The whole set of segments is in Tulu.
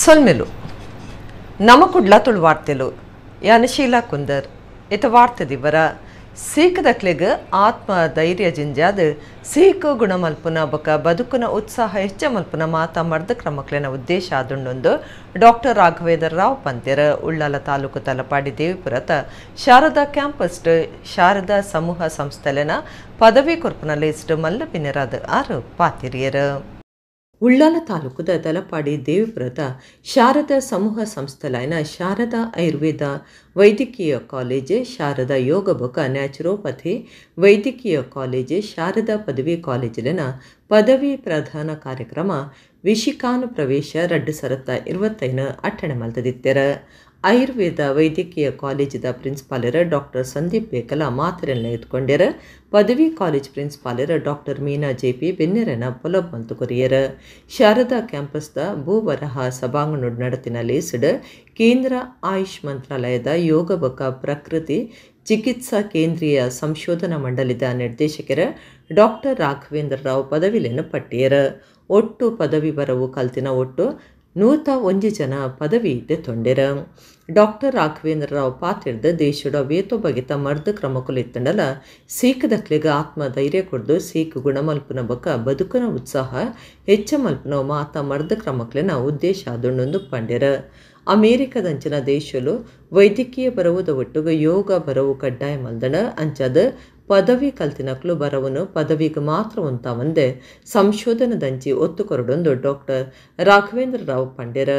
ಸೊಲ್ಮೆಲು ನಮ ಕುಡ್ಲ ತುಳು ವಾರ್ತೆಲು ಯಾನ ಶೀಲಾ ಕುಂದರ್ ಇತ ವಾರ್ತೆ ದಿವರ ಸೀಕದಕ್ಲೆಗ್ ಆತ್ಮ ಧೈರ್ಯ ಜಿಂಜಾದ್ ಸೀಕು ಗುಣಮಲ್ಪುನ ಬೊಕ ಬದುಕುನ ಉತ್ಸಾಹ ಹೆಚ್ಚ ಮಲ್ಪುನ ಮಾತಾ ಮರ್ದ ಕ್ರಮಕ್ಲೆನ ಉದ್ದೇಶ ಆದುಂಡೊಂದು ಡಾಕ್ಟರ್ ರಾಘವೇಂದ್ರ ರಾವ್ ಪಂತೆರ್. ಉಳ್ಳಾಲ ತಾಲೂಕು ತಲಪಾಡಿ ದೇವಿಪುರತ ಶಾರದಾ ಕ್ಯಾಂಪಸ್ ಶಾರದಾ ಸಮೂಹ ಸಂಸ್ಥೆಲೆನ ಪದವಿ ಕೊರ್ಪುನ ಲಿಸ್ಟ್ ಮಲ್ಲ ಬಿನ್ನೆರಾದ್ ಆರು ಪಾತಿರಿಯರು. ಉಳ್ಳಾಲ ತಾಲೂಕುದ ತಲಪಾಡಿ ದೇವಿಪುರದ ಶಾರದಾ ಸಮೂಹ ಸಂಸ್ಥೆಲಾಯಿನ ಶಾರದಾ ಆಯುರ್ವೇದ ವೈದ್ಯಕೀಯ ಕಾಲೇಜು, ಶಾರದಾ ಯೋಗ ಬೊಕ ನ್ಯಾಚುರೋಪಥಿ ವೈದ್ಯಕೀಯ ಕಾಲೇಜು, ಶಾರದಾ ಪದವಿ ಕಾಲೇಜಿನ ಪದವಿ ಪ್ರಧಾನ ಕಾರ್ಯಕ್ರಮ ವಿಶಿಕಾನು ಪ್ರವೇಶ 2025 ಅಟ್ಟಣೆ ಮಲ್ತದಿತ್ತೆರ. ಆಯುರ್ವೇದ ವೈದ್ಯಕೀಯ ಕಾಲೇಜಿದ ಪ್ರಿನ್ಸಿಪಾಲರ ಡಾಕ್ಟರ್ ಸಂದೀಪ್ ಬೇಕಲ ಮಾತರೆಲ್ಲ ಎತ್ಕೊಂಡೆರ. ಪದವಿ ಕಾಲೇಜ್ ಪ್ರಿನ್ಸಿಪಾಲರ ಡಾಕ್ಟರ್ ಮೀನಾ ಜೆಪಿ ಬೆನ್ನೆರನ ಪೊಲಬ್ ಮಲ್ತು ಕೊರಿಯರ. ಶಾರದಾ ಕ್ಯಾಂಪಸ್ದ ಭೂವರಹ ಸಭಾಂಗಣ ನಡತಿನ ಲೇಸಿಡ್ ಕೇಂದ್ರ ಆಯುಷ್ ಮಂತ್ರಾಲಯದ ಯೋಗ ಬೊಕ ಪ್ರಕೃತಿ ಚಿಕಿತ್ಸಾ ಕೇಂದ್ರೀಯ ಸಂಶೋಧನಾ ಮಂಡಳಿದ ನಿರ್ದೇಶಕರ ಡಾಕ್ಟರ್ ರಾಘವೇಂದ್ರ ರಾವ್ ಪದವಿಲೆನ್ನು ಪಟ್ಟಿಯರ. ಒಟ್ಟು ಪದವಿ ಬರವು ಕಲ್ತಿನ ಒಟ್ಟು 101 ಜನ ಪದವಿ ದೆತ್ತೊಂಡೆರ. ಡಾಕ್ಟರ್ ರಾಘವೇಂದ್ರ ರಾವ್ ಪಾತಿರ್ದ ದೇಶದ ವೇತೋ ಬಗೆತ ಮರ್ದ ಕ್ರಮಕುಲಿತ್ತಂಡಲ ಸೀಕದಕ್ಲೆಗ್ ಆತ್ಮ ಧೈರ್ಯ ಕೊರ್ದು ಸೀಕ್ ಗುಣಮಲ್ಪುನ ಬೊಕ ಬದುಕುನ ಉತ್ಸಾಹ ಹೆಚ್ಚ ಮಲ್ಪುನ ಮಾತಾ ಮರ್ದ ಕ್ರಮಕ್ಲೆನ ಉದ್ದೇಶ ಆದುಂಡೊಂದು ಪಂಡೆರ. ಅಮೇರಿಕದಂಚಿನ ದೇಶಲು ವೈದ್ಯಕೀಯ ಬರವುದ ಒಟ್ಟುಗು ಯೋಗ ಬರವು ಕಡ್ಡಾಯ ಮಲ್ದಣ ಅಂಚಾದ ಪದವಿ ಕಲ್ತಿನಕ್ಲು ಬರವನು ಪದವಿಗೆ ಮಾತ್ರ ಉಂತಾವಂದೆ ಸಂಶೋಧನದಂಚಿ ಒತ್ತು ಕೊರಡೊಂದು ಡಾಕ್ಟರ್ ರಾಘವೇಂದ್ರ ರಾವ್ ಪಂಡೆರ.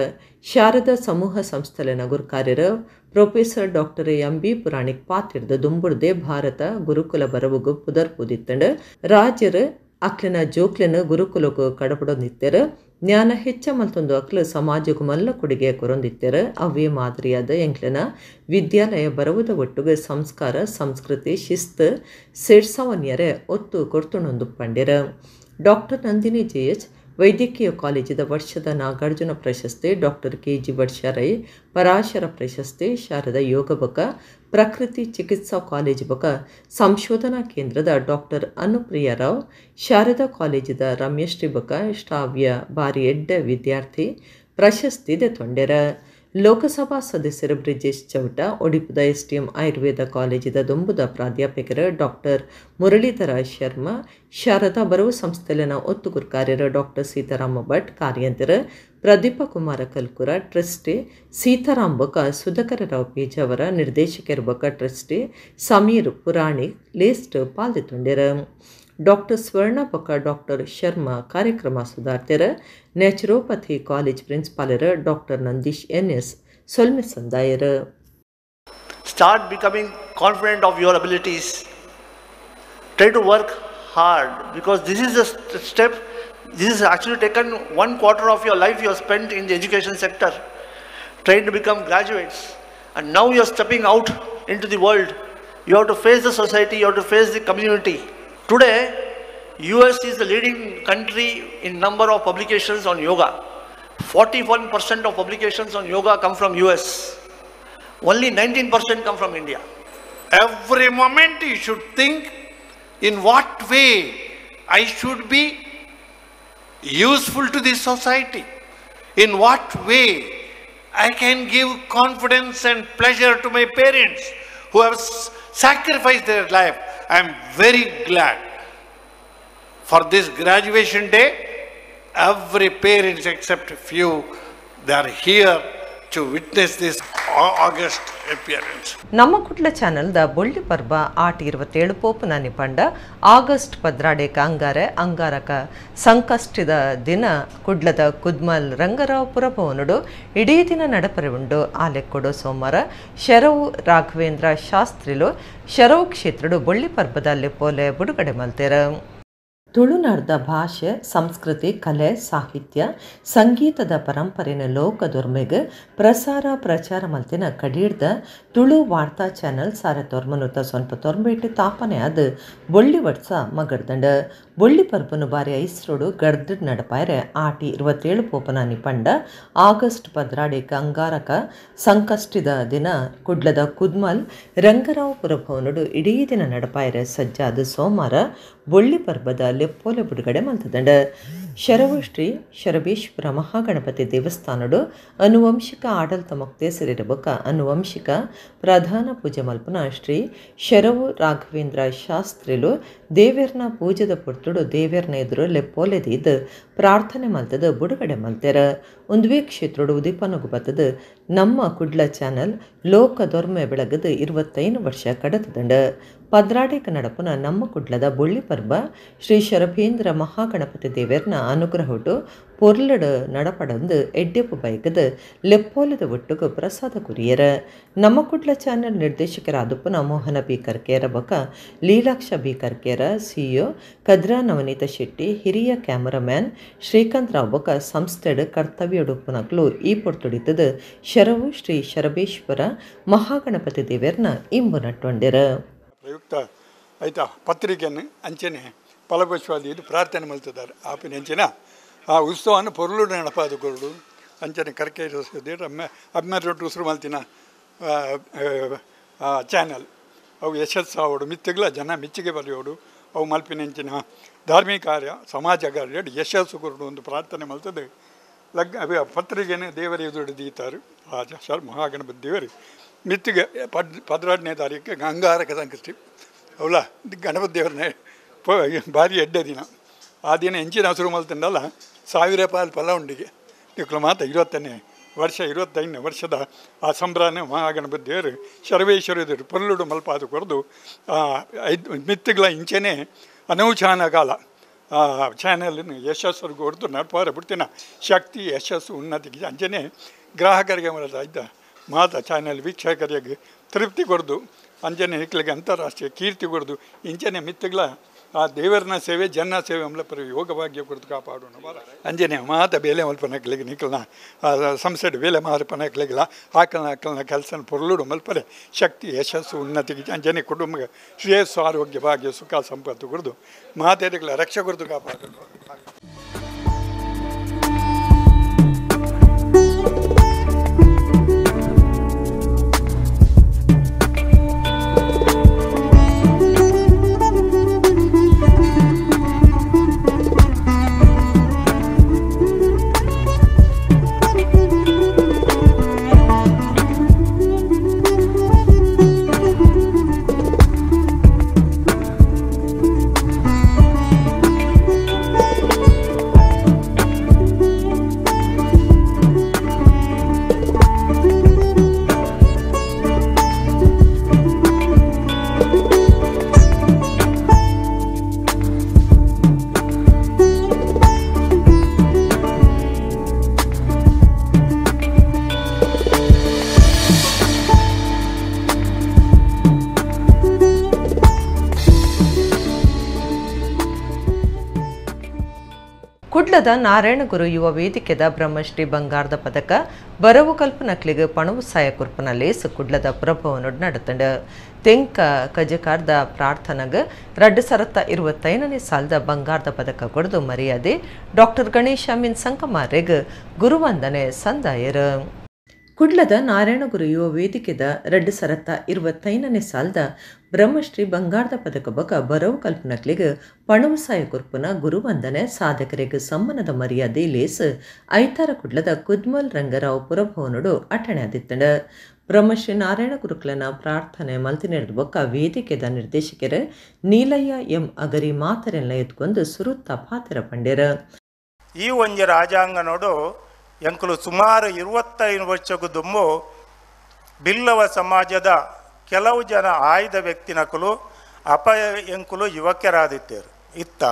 ಶಾರದಾ ಸಮೂಹ ಸಂಸ್ಥೆಲೆನ ಗುರುಕಾರ್ಯರ ಪ್ರೊಫೆಸರ್ ಡಾಕ್ಟರ್ ಎಂ.ಬಿ. ಪುರಾಣಿಕ್ ಪಾತಿರ್ದ ದುಂಬುರ್ದೆ ಭಾರತ ಗುರುಕುಲ ಬರವುಗು ಪುದರ್ ಪೂದಿತ್ತಂಡ ರಾಜರು ಅಕ್ಲೆನ ಜೋಕ್ಲೆನ ಗುರುಕುಲಗು ಕಡಪಡೊಂದಿತ್ತೆರ್. ಜ್ಞಾನ ಹೆಚ್ಚ ಮಲ್ತೊಂದು ಅಕ್ಲು ಸಮಾಜಕ್ಕೂ ಮಲ್ಲ ಕೊಡುಗೆ ಕೊರೊಂದಿತ್ತೆರ್. ಅವೇ ಮಾದರಿಯಾದ ಎಂಕ್ಲೆನ ವಿದ್ಯಾಲಯ ಬರವುದ ಒಟ್ಟುಗು ಸಂಸ್ಕಾರ ಸಂಸ್ಕೃತಿ ಶಿಸ್ತು ಸೇರ್ಸವನ್ಯರೆ ಒತ್ತು ಕೊರ್ತುಣೊಂದು ಪಂಡೆರ್. ಡಾಕ್ಟರ್ ನಂದಿನಿ ಜೆ.ಎಚ್. ವೈದ್ಯಕೀಯ ಕಾಲೇಜಿದ ವರ್ಷದ ನಾಗಾರ್ಜುನ ಪ್ರಶಸ್ತಿ, ಡಾಕ್ಟರ್ ಕೆ.ಜಿ. ವರ್ಷರೈ ಪರಾಶರ ಪ್ರಶಸ್ತಿ, ಶಾರದಾ ಯೋಗ ಬೊಕ ಪ್ರಕೃತಿ ಚಿಕಿತ್ಸಾ ಕಾಲೇಜು ಬೊಕ ಸಂಶೋಧನಾ ಕೇಂದ್ರದ ಡಾಕ್ಟರ್ ಅನುಪ್ರಿಯ ರಾವ್, ಶಾರದಾ ಕಾಲೇಜಿದ ರಮ್ಯಶ್ರೀ ಬೊಕ ಶ್ರಾವ್ಯ ಬಾರಿ ಎಡ್ಡ ವಿದ್ಯಾರ್ಥಿ ಪ್ರಶಸ್ತಿ ದೆತ್ತೊಂಡೆರ. ಲೋಕಸಭಾ ಸದಸ್ಯರು ಬ್ರಿಜೇಶ್ ಚೌಟ, ಒಡಿಪುದ ಎಸ್.ಟಿ.ಎಂ. ಆಯುರ್ವೇದ ಕಾಲೇಜಿದ ದೊಂಬುದ ಪ್ರಾಧ್ಯಾಪಕರು ಡಾಕ್ಟರ್ ಮುರಳೀಧರ ಶರ್ಮಾ, ಶಾರದಾ ಬರವು ಸಂಸ್ಥೆಲೆನ ಒತ್ತುಗುರ್ಕಾರ್ಯರು ಡಾಕ್ಟರ್ ಸೀತಾರಾಮ ಭಟ್, ಕಾರ್ಯಂತರ ಪ್ರದೀಪ ಕುಮಾರ ಕಲ್ಕುರ, ಟ್ರಸ್ಟಿ ಸೀತಾರಾಮ್ ಬೊಕ ಸುಧಾಕರ ರಾವ್ ಪೇಜಾವರ, ನಿರ್ದೇಶಕರು ಬೊಕ ಟ್ರಸ್ಟಿ ಸಮೀರ್ ಪುರಾಣಿಕ್ ಲೇಸ್ಟ್ ಪಾಲ್ದೆತ್ತೊಂಡೆರ್. ಡಾಕ್ಟರ್ ಸ್ವರ್ಣ ಬೊಕ ಡಾಕ್ಟರ್ ಶರ್ಮಾ ಕಾರ್ಯಕ್ರಮ ಸುಧಾರ್ತೆರ್. ನ್ಯಾಚುರೋಪಥಿ ಕಾಲೇಜ್ ಪ್ರಿನ್ಸಿಪಾಲರ್ ಡಾಕ್ಟರ್ ನಂದೀಶ್ ಎನ್.ಎಸ್. ಸೊಲ್ಮೆ ಸಂದಾಯರ್. Start becoming confident of your abilities. Try to work hard because this is a step. This is actually taken 1/4 of your life you have spent in the education sector, trying to become graduates, and now you are stepping out into the world. You have to face the society, you have to face the community. Today, US is the leading country in number of publications on yoga. 41% of publications on yoga come from US. Only 19% come from India. Every moment you should think in what way I should be useful to this society, in what way I can give confidence and pleasure to my parents who have sacrificed their life. I am very glad for this graduation day. Every parent except few, they are here to witness this August appearance. ನಮ್ಮ ಕುಡ್ಲ ಚಾನೆಲ್ದ ಬೊಳ್ಳಿ ಪರ್ಬ ಆಟ 27 ಪೋಪುನ ನಿಪಂಡ ಆಗಸ್ಟ್ 12 ಅಂಗಾರೆ ಅಂಗಾರಕ ಸಂಕಷ್ಟಿದ ದಿನ ಕುಡ್ಲದ ಕುದ್ಮಲ್ ರಂಗರಾವ್ ಪುರಭವನುಡು ಇಡೀ ದಿನ ನಡಪರೆ ಉಂಡು. ಆಲೆಕ್ಕೊಡು ಸೋಮವಾರ ಶರವು ರಾಘವೇಂದ್ರ ಶಾಸ್ತ್ರಿಲು ಶರವು ಕ್ಷೇತ್ರಡು ಬೊಳ್ಳಿ ಪರ್ಬದಲ್ಲಿ ಪೋಲೆ ಬಿಡುಗಡೆ ಮಲ್ತೆರ. ತುಳುನಾಡ್ದ ಭಾಷೆ, ಸಂಸ್ಕೃತಿ, ಕಲೆ, ಸಾಹಿತ್ಯ, ಸಂಗೀತದ ಪರಂಪರೆನ ಲೋಕದೊರ್ಮೆಗ್ ಪ್ರಸಾರ ಪ್ರಚಾರ ಮಲ್ತಿನ ಕಡೀರ್ದ ತುಳು ವಾರ್ತಾ ಚಾನೆಲ್ ಸಾರ ತೊರ್ಮನುತ ಸ್ವಲ್ಪ ತೊರ್ಬೇಟು ತಾಪನೆ ಅದು ಬೊಳ್ಳಿ ವಟ್ಸ ಮಗರ್ದಂಡ. ಬೊಳ್ಳಿ ಪರ್ಬನು ಬಾರಿ ಐಸ್ರೋಡು ಗರ್ದಡ್ ನಡಪಾಯರೆ ಆಟಿ 27 ಪೋಪನಾನಿ ಪಂಡ ಆಗಸ್ಟ್ 12 ಅಂಗಾರಕ ಸಂಕಷ್ಟಿದ ದಿನ ಕುಡ್ಲದ ಕುದ್ಮಲ್ ರಂಗರಾವ್ ಪುರಭವನಡು ಇಡೀ ದಿನ ನಡಪಾಯರೆ ಸಜ್ಜಾದ ಸೋಮವಾರ ಬೊಳ್ಳಿ ಪರ್ಬದ ಲೆಪ್ಪೋಲೆ ಬಿಡುಗಡೆ ಮಲ್ತದಂಡ. ಶರವು ಶ್ರೀ ಶರಬೇಶ್ವರ ಮಹಾಗಣಪತಿ ದೇವಸ್ಥಾನಡು ಅನುವಂಶಿಕ ಆಡಳಿತ ಮೊಕ್ತೇಸರಿರಬೊಕ್ಕ ಅನುವಂಶಿಕ ಪ್ರಧಾನ ಪೂಜೆ ಮಲ್ಪನ ಶ್ರೀ ಶರವು ರಾಘವೇಂದ್ರ ಶಾಸ್ತ್ರಿಲು ದೇವೇರ್ನ ಪೂಜೆದ ಪೊರ್ತುಡು ದೇವೇರ್ನ ಎದುರು ಲೆಪ್ಪೋಲೆದೀದ್ ಪ್ರಾರ್ಥನೆ ಮಲ್ತದ ಬುಡುಗಡೆ ಮಲ್ತೆರ. ಒಂದುವೇ ಕ್ಷೇತ್ರಡು ಉದೀಪನಗು ಬತ್ತದ ನಮ್ಮ ಕುಡ್ಲ ಚಾನಲ್ ಲೋಕ ದೊರ್ಮೆ ಬೆಳಗದ 25 ವರ್ಷ ಕಡತದಂಡ. ಪದ್ರಾಡೇಕ ನಡಪುನ ನಮ್ಮ ಕುಡ್ಲದ ಬೊಳ್ಳಿ ಪರ್ಬ ಶ್ರೀ ಶರಭೇಂದ್ರ ಮಹಾಗಣಪತಿ ದೇವೇರ್ನ ಅನುಗ್ರಹೊಟ್ಟು ಪೊರ್ಲಡು ನಡಪಡಂದು ಎಡ್ಡೆಪ್ಪು ಬೈಕದ ಲೆಪ್ಪೋಲದ ಒಟ್ಟುಗು ಪ್ರಸಾದ ಕುರಿಯರ. ನಮ್ಮ ಕುಡ್ಲ ಚಾನೆಲ್ ನಿರ್ದೇಶಕರಾದಪ್ಪನ ಮೋಹನ ಬಿ ಕರ್ಕೇರ ಬೊಕ ಲೀಲಾಕ್ಷ ಬಿ ಕರ್ಕೇರ, ಸಿಇಒ ಕದ್ರಾ ನವನೀತ ಶೆಟ್ಟಿ, ಹಿರಿಯ ಕ್ಯಾಮರಾಮ್ಯಾನ್ ಶ್ರೀಕಾಂತ್ ರಾವ್ ಬೊಕ ಸಂಸ್ಥೆಡ್ ಕರ್ತವ್ಯಡುಪ್ಪುನಕ್ಲು ಈ ಪೊರ್ತುಡಿತದ ಶರವು ಶ್ರೀ ಶರಬೇಶ್ವರ ಮಹಾಗಣಪತಿ ದೇವೇರ್ನ ಇಂಬು ನಟ್ಟೊಂಡಿರ. ಪ್ರಯುಕ್ತ ಆಯಿತಾ ಪತ್ರಿಕೆಯನ್ನು ಅಂಚನೆ ಫಲಪುಷ್ಪಾದಿ ಇದು ಪ್ರಾರ್ಥನೆ ಮಲ್ತಿದ್ದಾರೆ. ಆಪಿನ ಅಂಚಿನ ಆ ಉತ್ಸವವನ್ನು ಪೊರ್ಲು ನಡಪಾದ ಕೊರಡು ಅಂಚನೆ ಕರ್ಕೇರಿ ಅಮ್ಮೆರೊಟ್ಟು ಉಸಿರು ಮಲ್ತಿನ ಚಾನಲ್ ಅವು ಯಶಸ್ಸು ಆವಡು ಮಿತ್ತಿಗ್ಲ ಜನ ಮೆಚ್ಚುಗೆ ಬರೆಯೋಡು ಅವು ಮಲ್ಪಿನ ಅಂಚಿನ ಧಾರ್ಮಿಕ ಕಾರ್ಯ ಸಮಾಜ ಕಾರ್ಯ ಯಶಸ್ಸು ಕೊರಡು ಒಂದು ಪ್ರಾರ್ಥನೆ ಮಲ್ತದೆ. ಲಗ್ನ ಪತ್ರಿಕೆಯನ್ನು ದೇವರ ಎದುರು ದೀತಾರೆ ರಾಜ ಶರ್ ಮಹಾಗಣಪತಿ ದೇವರು ಮಿತ್ತಿಗೆ 12ನೇ ತಾರೀಕು ಗಂಗಾರಕ ಸಂಕಷ್ಟಿ ಅವಲ ಗಣಪತಿ ದೇವರನ್ನೇ ಭಾರಿ ಎಡ್ಡೆ ದಿನ. ಆ ದಿನ ಹೆಂಚಿನ ಹಸಿರು ಮಲ್ತಂಡಲ್ಲ 1000 ಪಾಲು ಫಲ ಉಂಡಿಗೆ ನಿಕ್ಲು ಮಾತ 20ನೇ ವರ್ಷ 25ನೇ ವರ್ಷದ ಆ ಸಂಭ್ರಮ ಮಹಾಗಣಪತಿ ದೇವರು ಶರವೇಶ್ವರ ದೇವರು ಪೊರ್ಲುಡು ಮಲ್ಪಾದ ಕೊರದು ಮಿತ್ತಿಗಳ ಇಂಚೆನೇ ಅನೌಚಾನ ಕಾಲ ಆ ಚಾನಲನ್ನು ಯಶಸ್ಸು ಹೊರತು ನಡ್ಪಾರ ಬಿಡ್ತಿನ ಶಕ್ತಿ ಯಶಸ್ಸು ಉನ್ನತಿಗೆ ಅಂಚೆನೇ ಗ್ರಾಹಕರಿಗೆ ಆಯ್ತಾ ಮಾತ ಚಾನಲ್ ವೀಕ್ಷಕರಿಗೆ ತೃಪ್ತಿ ಕೊರದು ಅಂಜನೆ ಹಿಕ್ಲಿಗೆ ಅಂತಾರಾಷ್ಟ್ರೀಯ ಕೀರ್ತಿ ಕೊರದು ಇಂಚನೆ ಮಿತ್ತುಗಳ ಆ ದೇವರನ ಸೇವೆ ಜನ ಸೇವೆ ಅಂಬ್ಲಪರ ಯೋಗ ಭಾಗ್ಯ ಕೊರದು ಕಾಪಾಡೋಣ ಬರ ಅಂಜನೆ ಮಾತ ಬೇಲೆ ಮಲ್ಪನಕ್ಲಿಗೆ ನಿಕ್ಕಲ್ನ ಸಂಸೆಡ್ ಬೇಲೆ ಮಾರಪನಕ್ಲಿಗಿಲ್ಲ ಆಕಲ್ನ ಆಕಲ್ನ ಕೆಲಸನ ಪೊರ್ಲುಡು ಮಲ್ಪರೆ ಶಕ್ತಿ ಯಶಸ್ಸು ಉನ್ನತಿಗೆ ಅಂಜನೆ ಕುಟುಂಬ ಶ್ರೇಯಸ್ಸು ಆರೋಗ್ಯ ಭಾಗ್ಯ ಸುಖ ಸಂಪತ್ತು ಕೊರದು ಮಾತೆಗಳ ರಕ್ಷೆ ಕೊರದು ಕಾಪಾಡೋಣ. ಕುಡ್ಲದ ನಾರಾಯಣಗುರು ಯುವ ವೇದಿಕೆದ ಬ್ರಹ್ಮಶ್ರೀ ಬಂಗಾರದ ಪದಕ ಬರವು ಕಲ್ಪನಕ್ಲಿಗೆ ಪಣವು ಸಾಯ ಕುರ್ಪನ ಲೇಸು ಕುಡ್ಲದ ಪುರಭವನೊಡ್ ನಡತಂಡ. ತೆಂಕ ಕಜಕಾರ್ದ ಪ್ರಾರ್ಥನಗ 2025ನೇ ಸಾಲದ ಬಂಗಾರದ ಪದಕ ಕೊಡದು ಮರ್ಯಾದೆ ಡಾಕ್ಟರ್ ಗಣೇಶ ಮಿನ್ ಸಂಕಮಾರೆಗ್ ಗುರುವಂದನೆ ಸಂದಾಯರು. ಕುಡ್ಲದ ನಾರಾಯಣಗುರು ಯುವ ವೇದಿಕೆದ 2025ನೇ ಸಾಲದ ಬ್ರಹ್ಮಶ್ರೀ ಬಂಗಾರದ ಪದಕ ಬೊಕ ಬರವು ಕಲ್ಪನಕ್ಲಿಗೆ ಪಣವು ಸಾಯ ಕುರ್ಪುನ ಗುರುವಂದನೆ ಸಾಧಕರಿಗೆ ಸಮ್ಮಾನದ ಮರ್ಯಾದೆ ಲೇಸ್ ಐತಾರ ಕುಡ್ಲದ ಕುದ್ಮಲ್ ರಂಗರಾವ್ ಪುರಭವನಡು ಅಟಣೆ ಆದಿತ್ತಂಡ. ಬ್ರಹ್ಮಶ್ರೀ ನಾರಾಯಣ ಗುರುಕುಲನ ಪ್ರಾರ್ಥನೆ ಮಲ್ತಿನೆರೆದ ಬೊಕ್ಕ ವೇದಿಕೆದ ನಿರ್ದೇಶಕರು ನೀಲಯ್ಯ ಎಂ ಅಗರಿ ಮಾತರೆಲ್ಲ ಎತ್ಕೊಂಡು ಸುರುತ್ತ ಪಾತ್ರ ಪಂಡ್ಯರ. ಈ ಒಂಜಿ ರಾಜಾಂಗನೋಡು ಎಂಕುಲು ಸುಮಾರು 25 ವರ್ಷಕ್ಕೂ ದುಂಬು ಬಿಲ್ಲವ ಸಮಾಜದ ಕೆಲವು ಜನ ಆಯ್ದ ವ್ಯಕ್ತಿನಕುಲು ಅಪ ಎಂಕುಲು ಯುವಕರಾದಿತ್ತೇರು ಇತ್ತ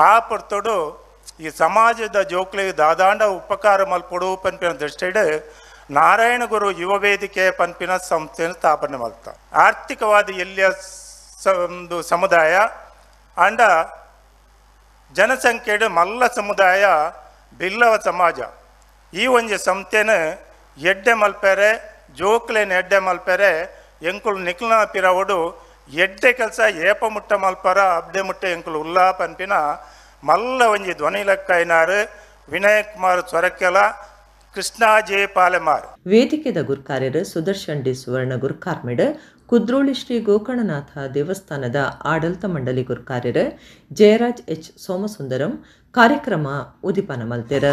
ಆ ಪೊರ್ತೊಡು ಈ ಸಮಾಜದ ಜೋಕ್ಲಿಗೆ ದಾದಾಂಡ ಉಪಕಾರ ಮಲ್ಪೊಡು ಪನ್ಪಿನ ದೃಷ್ಟಿಡ್ ನಾರಾಯಣಗುರು ಯುವ ವೇದಿಕೆ ಪನ್ಪಿನ ಸಂಸ್ಥೆಯನ್ನು ಸ್ಥಾಪನೆ ಮಲ್ತ. ಆರ್ಥಿಕವಾದ ಎಲ್ಲಿಯ ಒಂದು ಸಮುದಾಯ ಅಂಡ ಜನಸಂಖ್ಯೆಡು ಮಲ್ಲ ಸಮುದಾಯ ಬಿಲ್ಲವ ಸಮಾಜ. ಈ ಒಂಜಿ ಸಂಸ್ಥೆನ ಎಡ್ಡೆ ಮಲ್ಪೆರೆ ಜೋಕ್ಲೆನ್ ಎಡ್ಡೆ ಮಲ್ಪೆರೆ ಎಂಕುಲು ನಿಕ್ಲನ ಪಿರವಡು ಎಡ್ಡೆ ಕೆಲಸ ಏಪ ಮುಟ್ಟ ಮಲ್ಪರ ಅಬ್ಡೆ ಮುಟ್ಟ ಎಂಕುಲು ಉಲ್ಲಾಪನ್ಪಿನ ಮಲ್ಲ ಒಂಜಿ ಧ್ವನಿ ಲೆಕ್ಕೈನಾರು ವಿನಯ್ ಕುಮಾರ್ ಸೊರಕೆಲ, ಕೃಷ್ಣ ಜೆ ಪಾಲೆಮಾರ್. ವೇದಿಕೆದ ಗುರ್ಕಾರ್ಯರು ಸುದರ್ಶನ್ ಡಿ ಸುವರ್ಣ ಗುರ್ಕಾರ್ಮಿಡ್, ಕುದ್ರೋಳಿ ಶ್ರೀ ಗೋಕರ್ಣನಾಥ ದೇವಸ್ಥಾನದ ಆಡಳಿತ ಮಂಡಳಿ ಗುರ್ಕಾರ್ಯರು ಜಯರಾಜ್ ಎಚ್ ಸೋಮಸುಂದರಂ ಕಾರ್ಯಕ್ರಮ ಉದಿಪನ ಮಲ್ತೆರ.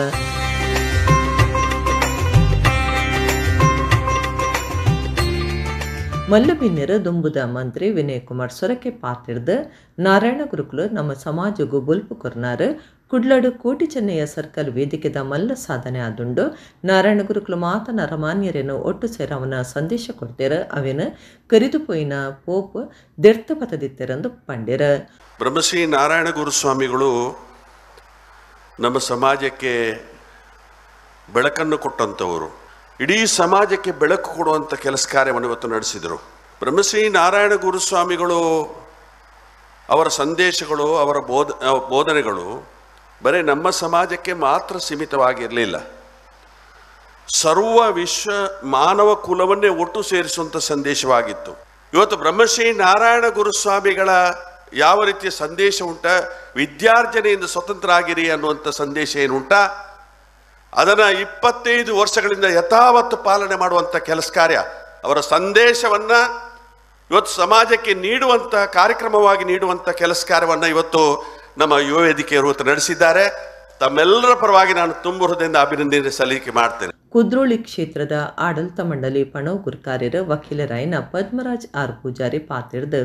ಮಲ್ಲಬಿನ್ಯರ ದುಂಬುದ ಮಂತ್ರಿ ವಿನಯ್ ಕುಮಾರ್ ಸೊರಕೆ ಪಾತಿರ್ದು ನಾರಾಯಣ ಗುರುಕುಲು ನಮ್ಮ ಸಮಾಜಗೂ ಬೊಲ್ಪು ಕೊರ್ನಾರು, ಕುಡ್ಲಡು ಕೋಟಿ ಚೆನ್ನಯ್ಯ ಸರ್ಕಲ್ ವೇದಿಕೆದ ಮಲ್ಲ ಸಾಧನೆ ಆದುಂಡು, ನಾರಾಯಣ ಗುರುಕುಲು ಮಾತ ನರಮಾನ್ಯರೇನು ಒಟ್ಟು ಸೇರವನ ಸಂದೇಶ ಕೊಡ್ತೇರ, ಅವೇನ ಕರಿದು ಪೋಯಿನ ಪೋಪ್ ದೆರ್ತ ಪತದಿತ್ತೆರಂದು ಪಂಡೆರ. ಬ್ರಹ್ಮಶ್ರೀ ನಾರಾಯಣ ಗುರುಸ್ವಾಮಿಗಳು ನಮ್ಮ ಸಮಾಜಕ್ಕೆ ಬೆಳಕನ್ನು ಕೊಟ್ಟಂಥವರು, ಇಡೀ ಸಮಾಜಕ್ಕೆ ಬೆಳಕು ಕೊಡುವಂಥ ಕೆಲಸ ಕಾರ್ಯವನ್ನು ಇವತ್ತು ನಡೆಸಿದರು. ಬ್ರಹ್ಮಶ್ರೀ ನಾರಾಯಣ ಗುರುಸ್ವಾಮಿಗಳು ಅವರ ಸಂದೇಶಗಳು, ಅವರ ಬೋಧನೆಗಳು ಬರೀ ನಮ್ಮ ಸಮಾಜಕ್ಕೆ ಮಾತ್ರ ಸೀಮಿತವಾಗಿರಲಿಲ್ಲ, ಸರ್ವ ವಿಶ್ವ ಮಾನವ ಕುಲವನ್ನೇ ಒಟ್ಟು ಸೇರಿಸುವಂಥ ಸಂದೇಶವಾಗಿತ್ತು. ಇವತ್ತು ಬ್ರಹ್ಮಶ್ರೀ ನಾರಾಯಣ ಗುರುಸ್ವಾಮಿಗಳ ಯಾವ ರೀತಿಯ ಸಂದೇಶ ಉಂಟ, ವಿದ್ಯಾರ್ಜನೆಯಿಂದ ಸ್ವತಂತ್ರ ಆಗಿರಿ ಅನ್ನುವಂಥ ಸಂದೇಶ ಏನುಂಟ, ಅದನ್ನು 25 ವರ್ಷಗಳಿಂದ ಯಥಾವತ್ತು ಪಾಲನೆ ಮಾಡುವಂಥ ಕೆಲಸ ಕಾರ್ಯ, ಅವರ ಸಂದೇಶವನ್ನು ಇವತ್ತು ಸಮಾಜಕ್ಕೆ ನೀಡುವಂಥ ಕಾರ್ಯಕ್ರಮವಾಗಿ ನೀಡುವಂಥ ಕೆಲಸ ಕಾರ್ಯವನ್ನು ಇವತ್ತು ನಮ್ಮ ಯುವ ವೇದಿಕೆಯವರು ಇವತ್ತು ನಡೆಸಿದ್ದಾರೆ. ತಮ್ಮೆಲ್ಲರ ಪರವಾಗಿ ನಾನು ತುಂಬ ಹೃದಯದಿಂದ ಅಭಿನಂದನೆ ಸಲ್ಲಿಕೆ ಮಾಡ್ತೇನೆ. ಕುದ್ರೋಳಿ ಕ್ಷೇತ್ರದ ಆಡಳಿತ ಮಂಡಳಿ ಪಣವ್ ಗುರ್ಕಾರ್ಯರು ವಕೀಲರಾಯನ ಪದ್ಮರಾಜ್ ಆರ್ ಪೂಜಾರಿ ಪಾತಿರ್ದು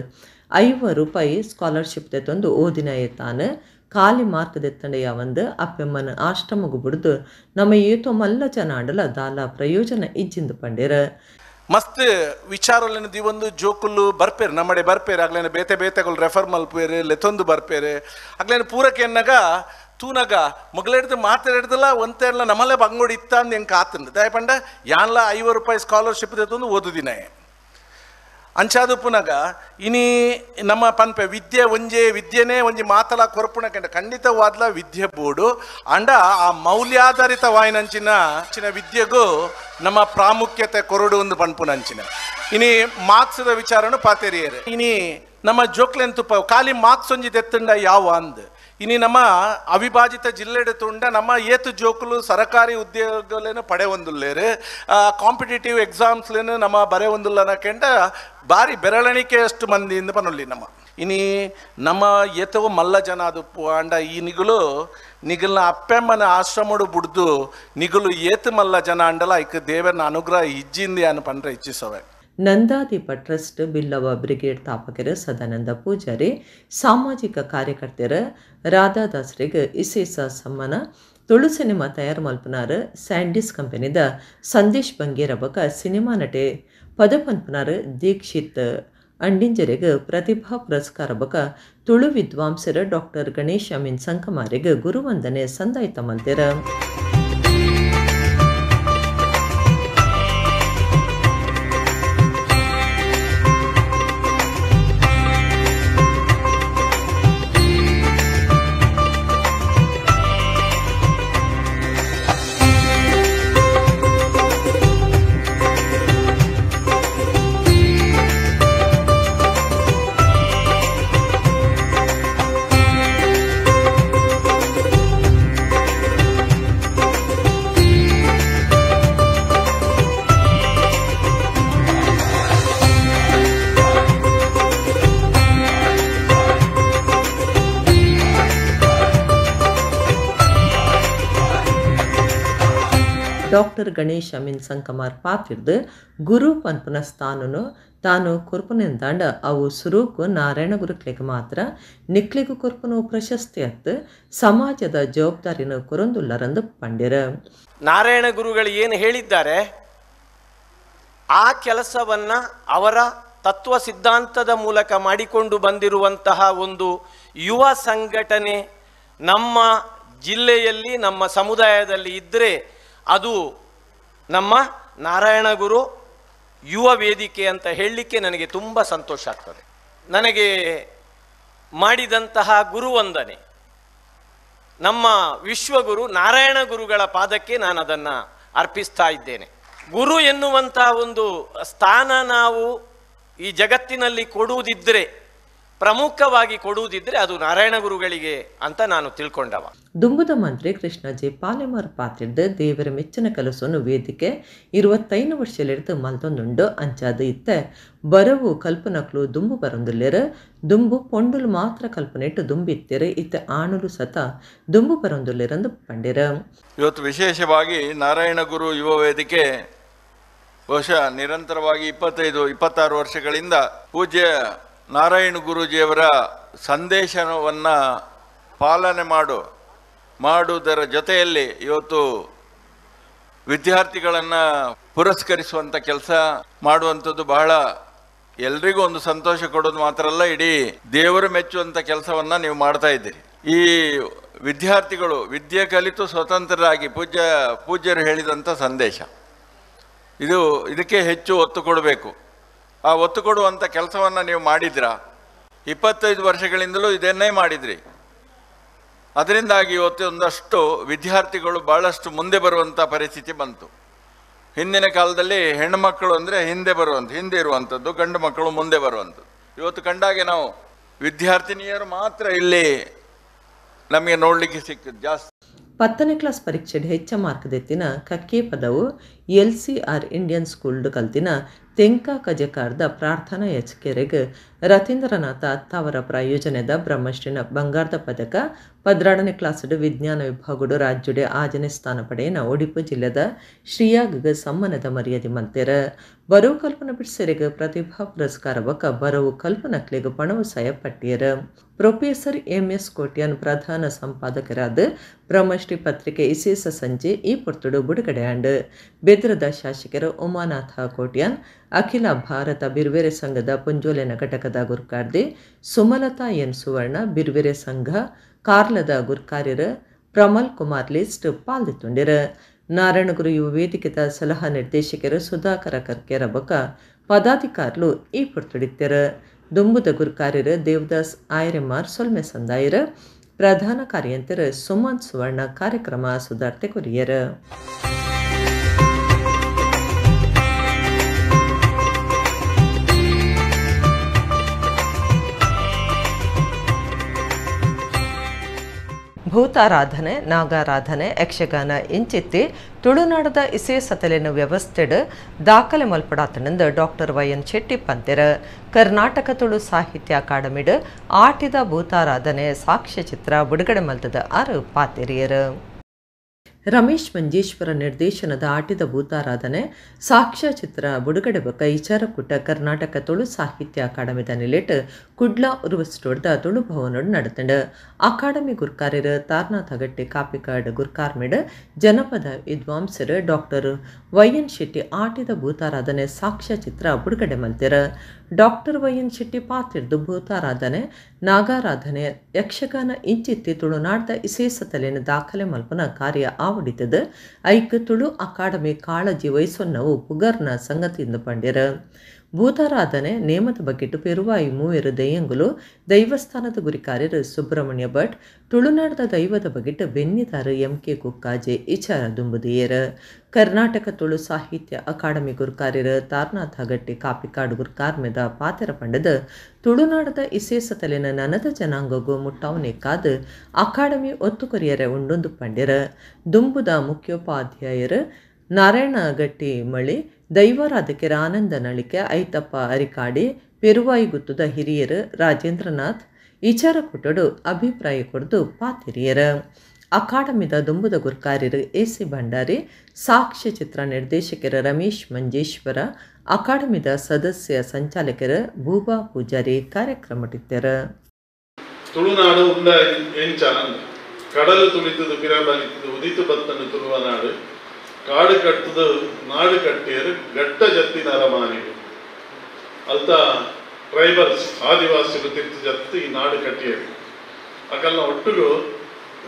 50 ರೂಪಾಯಿ ಸ್ಕಾಲರ್ಶಿಪ್ ತಂದು ಓದಿನ ತಾನು ಖಾಲಿ ಮಾರ್ಕ್ ದೆತ್ತಂಡೆಯ ಒಂದು ಅಪ್ಪೆಮ್ಮನ ಆಶ್ರಮಗು ಬಿಡ್ದು ನಮ್ಮ ಏತೋ ಮಲ್ಲ ಜನ ಆಡಲ ದಾಲ ಪ್ರಯೋಜನ ಇಜ್ಜಿಂದು ಪಂಡೇರ. ಮಸ್ತ್ ವಿಚಾರಲೇನು ದಿವೊಂದು ಜೋಕುಲ್ಲು ಬರ್ಪೇರು ನಮ್ಮಡೆ ಬರ್ಪೇರು, ಆಗ್ಲೇನು ಬೇತೆ ಬೇತೆಗಳು ರೆಫರ್ ಮಲ್ಪೇರು ಲೆತ್ತೊಂದು ಬರ್ಪೇರು, ಆಗ್ಲೇನು ಪೂರಕ್ಕೆ ಎನ್ನಾಗ ತೂನಾಗ ಮೊಗಲೆಡ್ದು ಮಾತಾಡ್ದಲ್ಲ ಒಂತೆಲ್ಲ ನಮ್ಮಲ್ಲೇ ಬಂಗೋಡಿ ಇತ್ತ ಅಂದು ಹೆಂಗೆ ಆತಂದು ದಯಪಂಡ ಯಾನ್ಲ 50 ರೂಪಾಯಿ ಸ್ಕಾಲರ್ಶಿಪ್ ತಂದು ಓದುದಿನ ಅಂಚಾದು ಪುನಗ ಇನಿ ನಮ್ಮ ಪನ್ಪೆ ವಿದ್ಯೆ ಒಂಜೆ ವಿದ್ಯೆನೇ ಒಂಜಿ ಮಾತಲ ಕೊರಪುಣ ಕಂಡ ಖಂಡಿತವಾದ್ಲ ವಿದ್ಯೆ ಬೋಡು ಅಂಡ ಆ ಮೌಲ್ಯಾಧಾರಿತ ವಾಯಿನಂಚಿನ ವಿದ್ಯೆಗೂ ನಮ್ಮ ಪ್ರಾಮುಖ್ಯತೆ ಕೊರಡು ಒಂದು ಪನ್ಪುನಂಚಿನ ಇನಿ ಮಾರ್ಕ್ಸ್ದ ವಿಚಾರನು ಪಾತೆರಿಯರು. ಇನಿ ನಮ್ಮ ಜೋಕ್ಲೆನ್ ತುಪ್ಪ ಖಾಲಿ ಮಾರ್ಕ್ಸ್ ಒಂಜಿ ದೆತ್ತಂಡ ಯಾವ ಅಂದ್ ಇನಿ ನಮ್ಮ ಅವಿಭಾಜಿತ ಜಿಲ್ಲೆಡು ತುಂಡ ನಮ್ಮ ಏತು ಜೋಕುಲು ಸರಕಾರಿ ಉದ್ಯೋಗಲೇನು ಪಡೆ ಒಂದುಲ್ಲೇರು, ಕಾಂಪಿಟೇಟಿವ್ ಎಕ್ಸಾಮ್ಸ್ಲೇನು ನಮ್ಮ ಬರೆ ಒಂದುಲ್ಲನ ಕೆಂಡ ಭಾರಿ ಬೆರಳಣಿಕೆಯಷ್ಟು ಮಂದಿಯಿಂದ ಪನೊಲ್ಲಿ ನಮ್ಮ ಇನಿ ನಮ್ಮ ಏತವೋ ಮಲ್ಲ ಜನ ಅದು ಅಂಡ ಈ ನಿಗುಲು ನಿಗುಲ್ನ ಅಪ್ಪೆಮ್ಮನ ಆಶ್ರಮಡು ಬುಡ್ದು ನಿಗುಲು ಏತು ಮಲ್ಲ ಜನ ಅಂಡಲ ಐಕ್ ದೇವರನ ಅನುಗ್ರಹ ಇಜ್ಜಿಂದಿ ಅನ್ನು ಪಂಡ್ರೆ ಇಚ್ಛಿಸವೆ. ನಂದಾದೀಪ ಟ್ರಸ್ಟ್ ಬಿಲ್ಲವ ಬ್ರಿಗೇಡ್ ಸ್ಥಾಪಕರು ಸದಾನಂದ ಪೂಜಾರಿ, ಸಾಮಾಜಿಕ ಕಾರ್ಯಕರ್ತರ ರಾಧಾದಾಸರಿಗೆ ಇಸೇಸ ಸಮ್ಮಾನ, ತುಳು ಸಿನಿಮಾ ತಯಾರು ಮಲ್ಪನಾರು ಸ್ಯಾಂಡಿಸ್ ಕಂಪನಿದ ಸಂದೇಶ್ ಬಂಗೇರ ಬಕ ಸಿನಿಮಾ ನಟೆ ಪದಪನ್ಪನಾರು ದೀಕ್ಷಿತ್ ಅಂಡಿಂಜರಿಗೆ ಪ್ರತಿಭಾ ಪುರಸ್ಕಾರ ಬಕ ತುಳು ವಿದ್ವಾಂಸರ ಡಾಕ್ಟರ್ ಗಣೇಶ್ ಅಮೀನ್ ಸಂಕಮಾರಿಗೆ ಗುರುವಂದನೆ ಸಂದಾಯಿತ ಮಲ್ತೆರ. ಡಾಕ್ಟರ್ ಗಣೇಶ್ ಅಮೀನ್ ಸಂಕಮಾರ್ ಪಾತಿರ್ದು ಗುರು ಪನ್ಪುನ ಸ್ಥಾನನು ತಾನು ಕೊರ್ಪುನೆಂದಾಂಡ ಅವು ಸುರೂಕು ನಾರಾಯಣ ಗುರುಕ್ಲೆಗ್ ಮಾತ್ರ ನಿಕ್ಲೆಗು ಕೊರ್ಪುನು ಪ್ರಶಸ್ತಿ ಅತ್ತು ಸಮಾಜದ ಜವಾಬ್ದಾರಿನ ಕೊರೊಂದುಲ್ಲರಂದು ಪಂಡಿರ. ನಾರಾಯಣ ಗುರುಗಳು ಏನು ಹೇಳಿದ್ದಾರೆ ಆ ಕೆಲಸವನ್ನು ಅವರ ತತ್ವ ಸಿದ್ಧಾಂತದ ಮೂಲಕ ಮಾಡಿಕೊಂಡು ಬಂದಿರುವಂತಹ ಒಂದು ಯುವ ಸಂಘಟನೆ ನಮ್ಮ ಜಿಲ್ಲೆಯಲ್ಲಿ ನಮ್ಮ ಸಮುದಾಯದಲ್ಲಿ ಇದ್ದರೆ ಅದು ನಮ್ಮ ನಾರಾಯಣಗುರು ಯುವ ವೇದಿಕೆ ಅಂತ ಹೇಳಲಿಕ್ಕೆ ನನಗೆ ತುಂಬ ಸಂತೋಷ ಆಗ್ತದೆ. ನನಗೆ ಮಾಡಿದಂತಹ ಗುರುವಂದನೆ ನಮ್ಮ ವಿಶ್ವಗುರು ನಾರಾಯಣ ಗುರುಗಳ ಪಾದಕ್ಕೆ ನಾನು ಅದನ್ನು ಅರ್ಪಿಸ್ತಾ ಇದ್ದೇನೆ. ಗುರು ಎನ್ನುವಂತಹ ಒಂದು ಸ್ಥಾನ ನಾವು ಈ ಜಗತ್ತಿನಲ್ಲಿ ಕೊಡುವುದಿದ್ದರೆ, ಪ್ರಮುಖವಾಗಿ ಕೊಡುವುದಿದ್ದರೆ ಅದು ನಾರಾಯಣ ಗುರುಗಳಿಗೆ ಅಂತ ನಾನು ತಿಳ್ಕೊಂಡವ. ದುಂಬುದ ಮಂತ್ರಿ ಕೃಷ್ಣ ಜೆ ಪಾಲೆಮಾರ್ ಪಾತಿರ್ದು ದೇವರ ಮೆಚ್ಚಿನ ಕಲಸನ್ನು ವೇದಿಕೆ 25 ವರ್ಷಲಿಡ್ದು ಮಲ್ತೊಂದುಂಡು. ಅಂಚಾದ ಇತ್ತೆ ಬರವು ಕಲ್ಪನಕ್ಲು ದುಂಬು ಬರೊಂದುಲ್ಲೆರ್. ದುಂಬು ಪೊಂಡುಲು ಮಾತ್ರ ಕಲ್ಪನೆಟ್ಟು ದುಂಬಿತ್ತೆರ್, ಇತ್ತೆ ಆಣುಲು ಸತ ದುಂಬು ಬರೊಂದುಲ್ಲೆರಂದು ಪಂಡೆರ್. ಇವತ್ತು ವಿಶೇಷವಾಗಿ ನಾರಾಯಣ ಗುರು ಯುವ ವೇದಿಕೆ ಬಹುಶಃ ನಿರಂತರವಾಗಿ 25-26 ವರ್ಷಗಳಿಂದ ಪೂಜ್ಯ ನಾರಾಯಣ ಗುರೂಜಿಯವರ ಸಂದೇಶವನ್ನು ಪಾಲನೆ ಮಾಡುವುದರ ಜೊತೆಯಲ್ಲಿ ಇವತ್ತು ವಿದ್ಯಾರ್ಥಿಗಳನ್ನು ಪುರಸ್ಕರಿಸುವಂಥ ಕೆಲಸ ಮಾಡುವಂಥದ್ದು ಬಹಳ ಎಲ್ರಿಗೂ ಒಂದು ಸಂತೋಷ ಕೊಡೋದು ಮಾತ್ರ ಅಲ್ಲ, ಇಡೀ ದೇವರು ಮೆಚ್ಚುವಂಥ ಕೆಲಸವನ್ನು ನೀವು ಮಾಡ್ತಾ ಇದ್ದೀರಿ. ಈ ವಿದ್ಯಾರ್ಥಿಗಳು ವಿದ್ಯೆ ಕಲಿತು ಸ್ವತಂತ್ರರಾಗಿ ಪೂಜ್ಯರು ಹೇಳಿದಂಥ ಸಂದೇಶ ಇದು, ಇದಕ್ಕೆ ಹೆಚ್ಚು ಒತ್ತು ಕೊಡಬೇಕು. ಆ ಒತ್ತು ಕೊಡುವಂಥ ಕೆಲಸವನ್ನು ನೀವು ಮಾಡಿದ್ರಾ? 25 ವರ್ಷಗಳಿಂದಲೂ ಇದನ್ನೇ ಮಾಡಿದ್ರಿ. ಅದರಿಂದಾಗಿ ಇವತ್ತು ಒಂದಷ್ಟು ವಿದ್ಯಾರ್ಥಿಗಳು ಭಾಳಷ್ಟು ಮುಂದೆ ಬರುವಂಥ ಪರಿಸ್ಥಿತಿ ಬಂತು. ಹಿಂದಿನ ಕಾಲದಲ್ಲಿ ಹೆಣ್ಣುಮಕ್ಕಳು ಅಂದರೆ ಹಿಂದೆ ಇರುವಂಥದ್ದು, ಗಂಡು ಮಕ್ಕಳು ಮುಂದೆ ಬರುವಂಥದ್ದು. ಇವತ್ತು ಕಂಡಾಗೆ ನಾವು ವಿದ್ಯಾರ್ಥಿನಿಯರು ಮಾತ್ರ ಇಲ್ಲಿ ನಮಗೆ ನೋಡಲಿಕ್ಕೆ ಸಿಕ್ಕಿದ್ದು ಜಾಸ್ತಿ. 10ನೇ ಕ್ಲಾಸ್ ಪರೀಕ್ಷೆ ಹೆಚ್ಚ ಮಾರ್ಕ್ ದೆತ್ತಿನ ಕಕ್ಕೆ ಪದವು ಎಲ್ಸಿಆರ್ ಇಂಡಿಯನ್ ಸ್ಕೂಲ್ಡ್ ಕಲ್ತಿನ ತೆಂಕ ಕಜಕಾರ್ದ ಪ್ರಾರ್ಥನಾ ಎಚ್ಕೆರೆಗ್ ರತೀಂದ್ರನಾಥ ಅತ್ತಾವರ ಪ್ರಾಯೋಜನೆದ ಬ್ರಹ್ಮಶ್ರೀನ ಬಂಗಾರದ ಪದಕ. 12ನೇ ಕ್ಲಾಸ್ಡ್ ವಿಜ್ಞಾನ ವಿಭಾಗಡು ರಾಜ್ಯಡೆ 6ನೇ ಸ್ಥಾನ ಪಡೆಯನ ಒಡಿಪು ಜಿಲ್ಲೆದ ಶ್ರೀಯಾಗ್ ಸಮ್ಮಾನದ ಮರ್ಯಾದೆ ಮಲ್ತೆರ. ಬರವು ಕಲ್ಪನ ಬಿಡ್ಸೆರೆಗ್ ಪ್ರತಿಭಾ ಪುರಸ್ಕಾರ ಬೊಕ್ಕ ಬರವು ಕಲ್ಪನಕ್ಲೆಗ್ ಪಣವು ಸಯ ಪಟ್ಟಿಯರ. ಪ್ರೊಫೆಸರ್ ಎಂಎಸ್ ಕೋಟ್ಯಾನ್ ಪ್ರಧಾನ ಸಂಪಾದಕರಾದ ಬ್ರಹ್ಮಶ್ರೀ ಪತ್ರಿಕೆ ಇಸೇಸ ಸಂಜೆ ಈ ಪೊರ್ತುಡು ಬಿಡುಗಡೆಯಾಂಡು. ಬೆದ್ರದ ಶಾಸಕರು ಉಮಾನಾಥ ಕೋಟ್ಯಾನ್, ಅಖಿಲ ಭಾರತ ಬಿರ್ವೆರೆ ಸಂಘದ ಪುಂಜೋಲೆನ ಘಟಕದ ಗುರ್ಕಾರ್ದಿ ಸುಮಲತಾ ಎನ್ ಸುವರ್ಣ, ಬಿರ್ವೆರೆ ಸಂಘ ಕಾರ್ಲದ ಗುರ್ಕಾರ್ಯರ ಪ್ರಮಲ್ ಕುಮಾರ್ ಲಿಸ್ಟ್ ಪಾಲ್ದಿತ್ತುಂಡಿರ. ನಾರಾಯಣಗುರು ಯುವ ವೇದಿಕೆದ ಸಲಹಾ ನಿರ್ದೇಶಕರು ಸುಧಾಕರ ಕರ್ಕೆರ ಬೊಕ್ಕ ಪದಾಧಿಕಾರಿಲು ಈ ಪೊರ್ತುಡಿತ್ತೆರ. ದುಂಬುದ ಗುರ್ಕಾರ್ಯರು ದೇವದಾಸ್ ಆಯರೆಮಾರ್ ಸೊಲ್ಮೆ ಸಂದಾಯರ. ಪ್ರಧಾನ ಕಾರ್ಯಂತರ ಸುಮನ್ ಸುವರ್ಣ ಕಾರ್ಯಕ್ರಮ ಸುಧಾರ್ತೆ ಕೊರಿಯರ. ಭೂತಾರಾಧನೆ, ನಾಗಾರಾಧನೆ, ಯಕ್ಷಗಾನ ಇಂಚಿತ್ತಿ ತುಳುನಾಡದ ಇಸೇಸತಲೆನ ವ್ಯವಸ್ಥೆಡ್ ದಾಖಲೆ ಮಲ್ಪಡಾತನಿಂದ ಡಾಕ್ಟರ್ ವೈ.ಎನ್. ಶೆಟ್ಟಿ ಪಂತೆರ. ಕರ್ನಾಟಕ ತುಳು ಸಾಹಿತ್ಯ ಅಕಾಡೆಮಿಡ್ ಆಟಿದ ಭೂತಾರಾಧನೆ ಸಾಕ್ಷ್ಯಚಿತ್ರ ಬಿಡುಗಡೆ ಮಲ್ತದ ಆರು ಪಾತೆರಿಯರು. ರಮೇಶ್ ಮಂಜೇಶ್ವರ ನಿರ್ದೇಶನದ ಆಟಿದ ಭೂತಾರಾಧನೆ ಸಾಕ್ಷ್ಯಚಿತ್ರ ಬಿಡುಗಡೆ ಬೊಕ್ಕ ಇಚಾರಕೂಟ ಕರ್ನಾಟಕ ತುಳು ಸಾಹಿತ್ಯ ಅಕಾಡೆಮಿದ ನಿಲೆಟ್ ಕುಡ್ಲ ಉರುವಸ್ಟೋಡ್ದ ತುಳು ಭವನೋಡು ನಡೆತಂಡು. ಅಕಾಡೆಮಿ ಗುರ್ಕಾರ್ಯರು ತಾರ್ನಾಥ ಗಟ್ಟಿ ಕಾಪಿಕಾಡ್ ಗುರ್ಕಾರ್ಮಿಡ್ ಜನಪದ ವಿದ್ವಾಂಸರು ಡಾಕ್ಟರ್ ವೈ.ಎನ್. ಶೆಟ್ಟಿ ಆಟಿದ ಭೂತಾರಾಧನೆ ಸಾಕ್ಷ್ಯಚಿತ್ರ ಬಿಡುಗಡೆ ಮಲ್ತೆರ. ಡಾಕ್ಟರ್ ವೈ.ಎನ್. ಶೆಟ್ಟಿ ಪಾತಿರ್ದು ಭೂತಾರಾಧನೆ, ನಾಗಾರಾಧನೆ, ಯಕ್ಷಗಾನ ಇಂಚಿತ್ತಿ ತುಳುನಾಡ್ದ ಇಸೇಸತಲೆನ ದಾಖಲೆ ಮಲ್ಪನ ಕಾರ್ಯ ಆವಡಿತದ. ಐಕ್ ತುಳು ಅಕಾಡೆಮಿ ಕಾಳಜಿ ವಹಿಸೊನ್ನವು ಪುಗರ್ನ ಸಂಗತಿಯಿಂದ ಪಂಡ್ಯರ. ಭೂತಾರಾಧನೆ ನೇಮದ ಬಗ್ಗೆಟ್ಟು ಪೆರುವಾಯಿ ಮೂವೆರು ದೆಯ್ಯಂಗುಲು ದೈವಸ್ಥಾನದ ಗುರಿಕಾರ್ಯರು ಸುಬ್ರಹ್ಮಣ್ಯ ಭಟ್, ತುಳುನಾಡದ ದೈವದ ಬಗ್ಗೆಟ್ಟು ಬೆನ್ನಿದಾರು ಎಂ.ಕೆ. ಕುಕ್ಕಾಜೆ ಇಚಾರ ದುಂಬುದಿಯರ. ಕರ್ನಾಟಕ ತುಳು ಸಾಹಿತ್ಯ ಅಕಾಡೆಮಿ ಗುರುಕಾರ್ಯರು ತಾರ್ನಾಥ ಗಟ್ಟಿ ಕಾಪಿಕಾಡು ಗುರುಕಾರ್ಮೆದ ಪಾತೆರ ಪಂಡದ ತುಳುನಾಡದ ಇಸೇಸತಲೆನ ನನದ ಜನಾಂಗಗೂ ಮುಟ್ಟಾವನೆ ಕಾದು ಅಕಾಡೆಮಿ ಒತ್ತು ಕೊರಿಯರೆ ಉಂಡೊಂದು ಪಂಡ್ಯರ. ದುಂಬುದ ಮುಖ್ಯೋಪಾಧ್ಯಾಯರು ನಾರಾಯಣ ಗಟ್ಟಿ ಮಳಿ, ದೈವಾರಾಧಕರ ಆನಂದ ನಳಿಕೆ, ಐತಪ್ಪ ಅರಿಕಾಡಿ, ಪೆರುವಾಯಿಗುತ್ತದ ಹಿರಿಯರು ರಾಜೇಂದ್ರನಾಥ್ ಇಚಾರಕೂಟಡು ಅಭಿಪ್ರಾಯ ಕೊಡ್ದು ಪಾತಿರಿಯರು. ಅಕಾಡೆಮಿದ ದುಂಬುದ ಗುರ್ಕಾರ್ಯರು ಎ.ಸಿ. ಭಂಡಾರಿ, ಸಾಕ್ಷ್ಯಚಿತ್ರ ನಿರ್ದೇಶಕರ ರಮೇಶ್ ಮಂಜೇಶ್ವರ, ಅಕಾಡೆಮಿದ ಸದಸ್ಯ ಸಂಚಾಲಕರ ಭೂಬಾ ಪೂಜಾರಿ ಕಾರ್ಯಕ್ರಮಟ್ಟಿದ್ದರು. ತುಳುನಾಡು ಉಂಡ ಎಂಚ ಕಡಲು ತುಳಿತದು ಪಿರಬಲಿತದು ಉದಿತು ಬತ್ತನು ತುಳುವ ನಾಡು, ಕಾಡು ಕಟ್ಟುದು ನಾಡು ಕಟ್ಟಿಯರು ಗಟ್ಟ ಜತ್ತಿನ ಅರಮಾನಿಗಳು ಅಲ್ತ ಟ್ರೈಬಲ್ಸ್ ಆದಿವಾಸಿಗಳು ತಿರ್ತು ಜತ್ತು ಈ ನಾಡು ಕಟ್ಟಿಯರು. ಅಕಲ್ನ ಒಟ್ಟಿಗೂ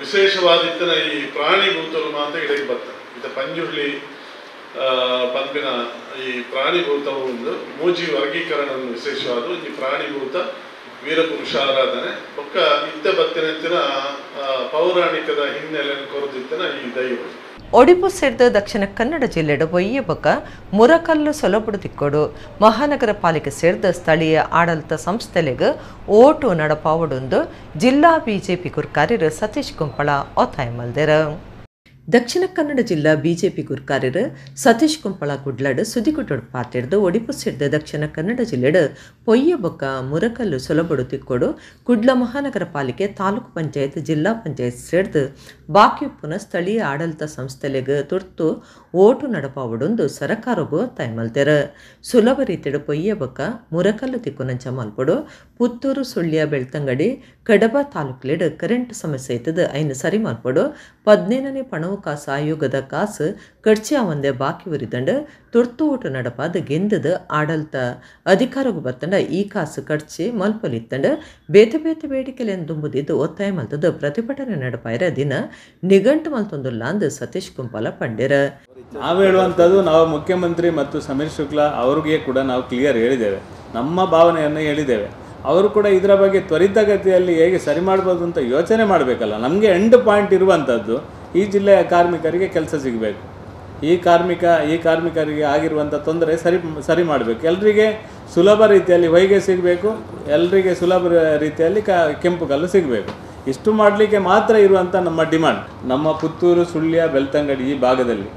ವಿಶೇಷವಾದಿತ್ತನ ಈ ಪ್ರಾಣಿಭೂತರು ಮಾತ್ರ ಇಡಕ್ಕೆ ಬತ್ತ ಇತ ಪಂಜುರ್ಲಿ ಪಂಪಿನ ಈ ಪ್ರಾಣಿಭೂತವು ಒಂದು ಮೂಜಿ ವರ್ಗೀಕರಣ ವಿಶೇಷವಾದ ಈ ಪ್ರಾಣಿಭೂತ ವೀರಪುರುಷ ಆರಾಧನೆ ಬೊಕ್ಕ ಇತ್ತ ಬತ್ತಿನಂಚಿನ ಪೌರಾಣಿಕದ ಹಿನ್ನೆಲೆಯನ್ನು ಕೊರದಿತ್ತನ ಈ ದೈವ. ಒಡಿಪು ಸೇರಿದ ದಕ್ಷಿಣ ಕನ್ನಡ ಜಿಲ್ಲೆಡ್ ಬೊಯ್ಯ ಬೊಕ್ಕ ಮುರಕಲ್ಲು ಸೊಲಬುಡು ತಿಕ್ಕೊಡು ಮಹಾನಗರ ಪಾಲಿಕೆ ಸೇರಿದ ಸ್ಥಳೀಯ ಆಡಳಿತ ಸಂಸ್ಥೆಲೆಗ್ ಓಟು ನಡಪಾವೊಡುಂದು ಜಿಲ್ಲಾ ಬಿಜೆಪಿ ಗುರ್ಕಾರ್ಯರು ಸತೀಶ್ ಕುಂಪಳ ಒತ್ತಾಯ ಮಲ್ದೆರ್. ದಕ್ಷಿಣ ಕನ್ನಡ ಜಿಲ್ಲಾ ಬಿಜೆಪಿ ಗುರ್ಕಾರ್ಯರು ಸತೀಶ್ ಕುಂಪಳ ಕುಡ್ಲಡ್ ಸುದ್ದಿಗುಟ್ಟೊಡು ಪಾತೆರ್ದು ಒಡಿಪು ಸೇರಿದ ದಕ್ಷಿಣ ಕನ್ನಡ ಜಿಲ್ಲೆಡ್ ಪೊಯ್ಯ ಬೊಕ್ಕ ಮುರಕಲ್ಲು ಸೊಲಬುಡು ತಿಕ್ಕೊಡು ಕುಡ್ಲ ಮಹಾನಗರ ಪಾಲಿಕೆ ತಾಲೂಕು ಪಂಚಾಯತ್ ಜಿಲ್ಲಾ ಪಂಚಾಯತ್ ಸೇರ್ದು ಬಾಕಿ ಉಪ್ಪುನ ಸ್ಥಳೀಯ ಆಡಳಿತ ಸಂಸ್ಥೆಲೆಗ್ ತುರ್ತು ಓಟು ನಡಪಾವೊಡುಂದು ಸರಕಾರೊಗು ಒತ್ತಾಯ ಮಲ್ತೆರ್. ಸುಲಭ ರೀತಿಡ್ ಪೊಯ್ಯ ಬೊಕ್ಕ ಮುರಕಲ್ಲು ತಿಕ್ಕುನಂಚ ಮಲ್ಪೊಡು. ಪುತ್ತೂರು ಸುಳ್ಯ ಬೆಳ್ತಂಗಡಿ ಕಡಬ ತಾಲೂಕುಲೆಡ್ ಕರೆಂಟ್ ಸಮಸ್ಯೆ ಇತ್ತದ ಐನ್ ಸರಿ ಮಲ್ಪೊಡು. 15ನೇ ಪಣವು ಕಾಸು ಆಯೋಗದ ಕಾಸು ಖರ್ಚಿ ಆವಂದೆ ಬಾಕಿ ಉರಿದಂಡು ತುರ್ತು ಓಟು ನಡಪಾದ ಗೆಂದದ ಆಡಳಿತ ಅಧಿಕಾರಗು ಬತ್ತಂಡ ಈ ಕಾಸು ಖರ್ಚಿ ಮಲ್ಪಲಿತ್ತಂಡು ಬೇತೆ ಬೇತೆ ಬೇಡಿಕೆಲೆನ್ ದುಂಬುದಿದ್ದು ಒತ್ತಾಯ ಮಲ್ತದ ಪ್ರತಿಭಟನೆ ನಡಪಾಯಿರ ದಿನ ನಿಗಂಟು ಮಲ್ತೊಂದುಲ್ಲ ಅಂದ್ ಸತೀಶ್ ಕುಂಪಾಲ ಪಂಡೆರ್. ನಾವು ಹೇಳುವಂಥದ್ದು ನಾವು ಮುಖ್ಯಮಂತ್ರಿ ಮತ್ತು ಸಮೀರ್ ಶುಕ್ಲಾ ಅವ್ರಿಗೆ ಕೂಡ ನಾವು ಕ್ಲಿಯರ್ ಹೇಳಿದ್ದೇವೆ, ನಮ್ಮ ಭಾವನೆಯನ್ನು ಹೇಳಿದ್ದೇವೆ. ಅವರು ಕೂಡ ಇದರ ಬಗ್ಗೆ ತ್ವರಿತಗತಿಯಲ್ಲಿ ಹೇಗೆ ಸರಿ ಮಾಡ್ಬೋದು ಅಂತ ಯೋಚನೆ ಮಾಡಬೇಕಲ್ಲ. ನಮಗೆ ಎಂಡ್ ಪಾಯಿಂಟ್ ಇರುವಂಥದ್ದು ಈ ಜಿಲ್ಲೆಯ ಕಾರ್ಮಿಕರಿಗೆ ಕೆಲಸ ಸಿಗಬೇಕು, ಈ ಕಾರ್ಮಿಕರಿಗೆ ಆಗಿರುವಂಥ ತೊಂದರೆ ಸರಿ ಸರಿ ಮಾಡಬೇಕು, ಎಲ್ಲರಿಗೆ ಸುಲಭ ರೀತಿಯಲ್ಲಿ ಹೊಯ್ಗೆ ಸಿಗಬೇಕು, ಎಲ್ಲರಿಗೆ ಸುಲಭ ರೀತಿಯಲ್ಲಿ ಕೆಂಪು ಕಲ್ಲು ಸಿಗಬೇಕು. ಇಷ್ಟು ಮಾಡಲಿಕ್ಕೆ ಮಾತ್ರ ಇರುವಂಥ ನಮ್ಮ ಡಿಮಾಂಡ್. ನಮ್ಮ ಪುತ್ತೂರು ಸುಳ್ಯ ಬೆಳ್ತಂಗಡಿ ಈ ಭಾಗದಲ್ಲಿ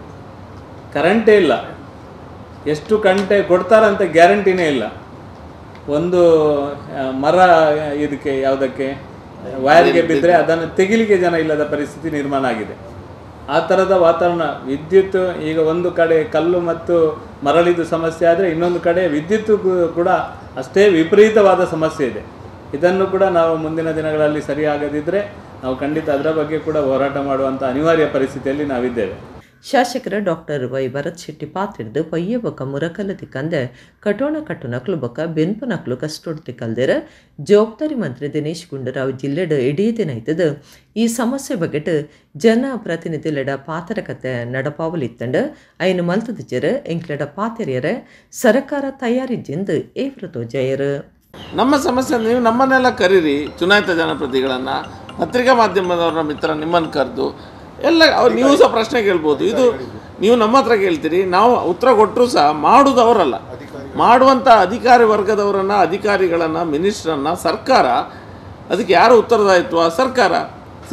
ಕರೆಂಟೇ ಇಲ್ಲ, ಎಷ್ಟು ಗಂಟೆ ಕೊಡ್ತಾರಂತ ಗ್ಯಾರಂಟಿನೇ ಇಲ್ಲ. ಒಂದು ಮರ ಇದಕ್ಕೆ ಯಾವುದಕ್ಕೆ ವೈರ್ಗೆ ಬಿದ್ದರೆ ಅದನ್ನು ತೆಗಿಲಿಕ್ಕೆ ಜನ ಇಲ್ಲದ ಪರಿಸ್ಥಿತಿ ನಿರ್ಮಾಣ ಆಗಿದೆ. ಆ ಥರದ ವಾತಾವರಣ. ವಿದ್ಯುತ್ ಈಗ ಒಂದು ಕಡೆ ಕಲ್ಲು ಮತ್ತು ಮರಳಿದು ಸಮಸ್ಯೆ ಆದರೆ ಇನ್ನೊಂದು ಕಡೆ ವಿದ್ಯುತ್ ಕೂಡ ಅಷ್ಟೇ ವಿಪರೀತವಾದ ಸಮಸ್ಯೆ ಇದೆ. ಇದನ್ನು ಕೂಡ ನಾವು ಮುಂದಿನ ದಿನಗಳಲ್ಲಿ ಸರಿಯಾಗದಿದ್ದರೆ ನಾವು ಖಂಡಿತ ಅದರ ಬಗ್ಗೆ ಕೂಡ ಹೋರಾಟ ಮಾಡುವಂಥ ಅನಿವಾರ್ಯ ಪರಿಸ್ಥಿತಿಯಲ್ಲಿ ನಾವಿದ್ದೇವೆ. ಶಾಸಕರ ಡಾಕ್ಟರ್ ವೈ ಭರತ್ ಶೆಟ್ಟಿ ಪಾತಿಡ್ದು ಪೊಯ್ಯ ಬೊಕ್ಕ ಮುರಕಲ್ಲು ತಿಕ್ಕಂದೆ ಕಟೋಣ ಕಟ್ಟುನಕ್ಲು ಬೊಕ್ಕ ಬೆನ್ಪುನಕ್ಲು ಕಷ್ಟೊಡು ತಿಕ್ಕಲ್ದೆರ್. ಜವಾಬ್ದಾರಿ ಮಂತ್ರಿ ದಿನೇಶ್ ಗುಂಡೂರಾವ್ ಜಿಲ್ಲೆಡ್ ಇಡೀ ದಿನ ಇತ್ತದು ಈ ಸಮಸ್ಯೆ ಬಗೆಟ್ ಜನ ಪ್ರತಿನಿಧಿಲೆಡ ಪಾತರಕತೆ ನಡಪಾವಲಿತ್ತಂಡು ಐನು ಮಲ್ತದಿಜೆರ್ ಎಂಕ್ಲೆಡ ಪಾತೆರಿಯರ ಸರಕಾರ ತಯಾರಿಜ್ಜೆಂದು ಏವ್ರ ತೋಜಾಯರು. ನಮ್ಮ ಸಮಸ್ಯೆ ನೀವು ನಮ್ಮನ್ನೆಲ್ಲ ಕರೀರಿ, ಚುನಾಯಿತ ಜನಪ್ರತಿಗಳನ್ನು, ಪತ್ರಿಕಾ ಮಾಧ್ಯಮದವರ ಮಿತ್ರ ನಿಮ್ಮನ್ನು ಕರೆದು ಎಲ್ಲ ಅವ್ರು ನೀವು ಸಹ ಪ್ರಶ್ನೆ ಕೇಳ್ಬೋದು. ಇದು ನೀವು ನಮ್ಮ ಹತ್ರ ಕೇಳ್ತೀರಿ, ನಾವು ಉತ್ತರ ಕೊಟ್ಟರು ಸಹ ಮಾಡೋದು ಅವರಲ್ಲ, ಮಾಡುವಂಥ ಅಧಿಕಾರಿ ವರ್ಗದವರನ್ನು, ಅಧಿಕಾರಿಗಳನ್ನು, ಮಿನಿಸ್ಟ್ರನ್ನು, ಸರ್ಕಾರ. ಅದಕ್ಕೆ ಯಾರು ಉತ್ತರದಾಯಿತ್ವ? ಸರ್ಕಾರ.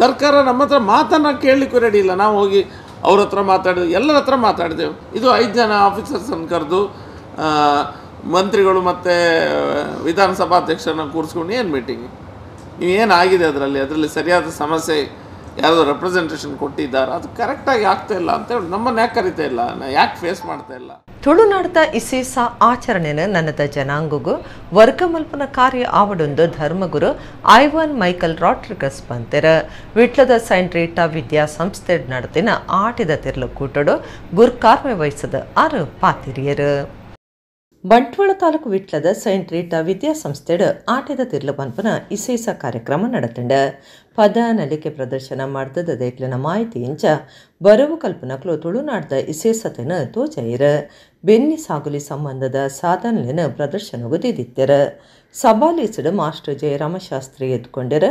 ಸರ್ಕಾರ ನಮ್ಮ ಹತ್ರ ಮಾತನ್ನು ಕೇಳಲಿಕ್ಕೂ ರೆಡಿ ಇಲ್ಲ. ನಾವು ಹೋಗಿ ಅವ್ರ ಹತ್ರ ಮಾತಾಡಿದೆವು, ಎಲ್ಲರ ಹತ್ರ ಮಾತಾಡಿದೆವು. ಇದು 5 ಜನ ಆಫೀಸರ್ಸನ್ನು ಕರೆದು ಮಂತ್ರಿಗಳು ಮತ್ತು ವಿಧಾನಸಭಾಧ್ಯಕ್ಷರನ್ನ ಕೂರಿಸ್ಕೊಂಡು ಏನು ಮೀಟಿಂಗ್? ನೀವೇನಾಗಿದೆ ಅದರಲ್ಲಿ, ಅದರಲ್ಲಿ ಸರಿಯಾದ ಸಮಸ್ಯೆ ಯಾರಾದರೂ ರೆಪ್ರೆಸೆಂಟೇಷನ್ ಕೊಟ್ಟಿದ್ದಾರೆ, ಅದು ಕರೆಕ್ಟಾಗಿ ಆಗ್ತಾ ಇಲ್ಲ ಅಂತ ಹೇಳಿ ನಮ್ಮನ್ನು ಯಾಕೆ ಕರಿತಾ ಇಲ್ಲ, ಯಾಕೆ ಫೇಸ್ ಮಾಡ್ತಾ ಇಲ್ಲ? ತುಳುನಾಡದ ಇಸೇಸ ಆಚರಣೆನ ನನ್ನದ ಜನಾಂಗಗೂ ವರ್ಗಮಲ್ಪನ ಕಾರ್ಯ ಆವಡೊಂದು ಧರ್ಮಗುರು ಐವನ್ ಮೈಕಲ್ ರಾಡ್ರಿಗಸ್ ಪಂತೆರ. ವಿಟ್ಲದ ಸೈಂಟ್ ರೀಟಾ ವಿದ್ಯಾಸಂಸ್ಥೆ ನಡೆದಿನ ಆಟಿದ ತಿರ್ಲು ಕೂಟಡು ಗುರ್ಕಾರ್ಮೆ ವಹಿಸದ ಆರು ಪಾತಿರಿಯರು. ಬಂಟ್ವಾಳ ತಾಲೂಕು ವಿಟ್ಲದ ಸೈಂಟ್ ರೀಟಾ ವಿದ್ಯಾಸಂಸ್ಥೆಡ್ ಆಟದ ತಿರ್ಲು ಪನ್ಪನ ಇಸೇಸ ಕಾರ್ಯಕ್ರಮ ನಡತಂಡ. ಪದ ನಲಿಕೆ ಪ್ರದರ್ಶನ ಮಾಡ್ದದ ದೇಕ್ಲನ ಮಾಹಿತಿ ಇಂಚ ಬರವು ಕಲ್ಪನಕ್ಲು ತುಳುನಾಡ್ದ ಇಸೇಸತೆನ ತೋಜೈರ. ಬೆನ್ನಿ ಸಾಗುಲಿ ಸಂಬಂಧದ ಸಾಧನೆನ ಪ್ರದರ್ಶನಗೂ ದಿದಿತ್ತೆರ. ಸಭಾಲೇಸಡು ಮಾಸ್ಟರ್ ಜಯರಾಮಶಾಸ್ತ್ರಿ ಎದ್ಕೊಂಡರ.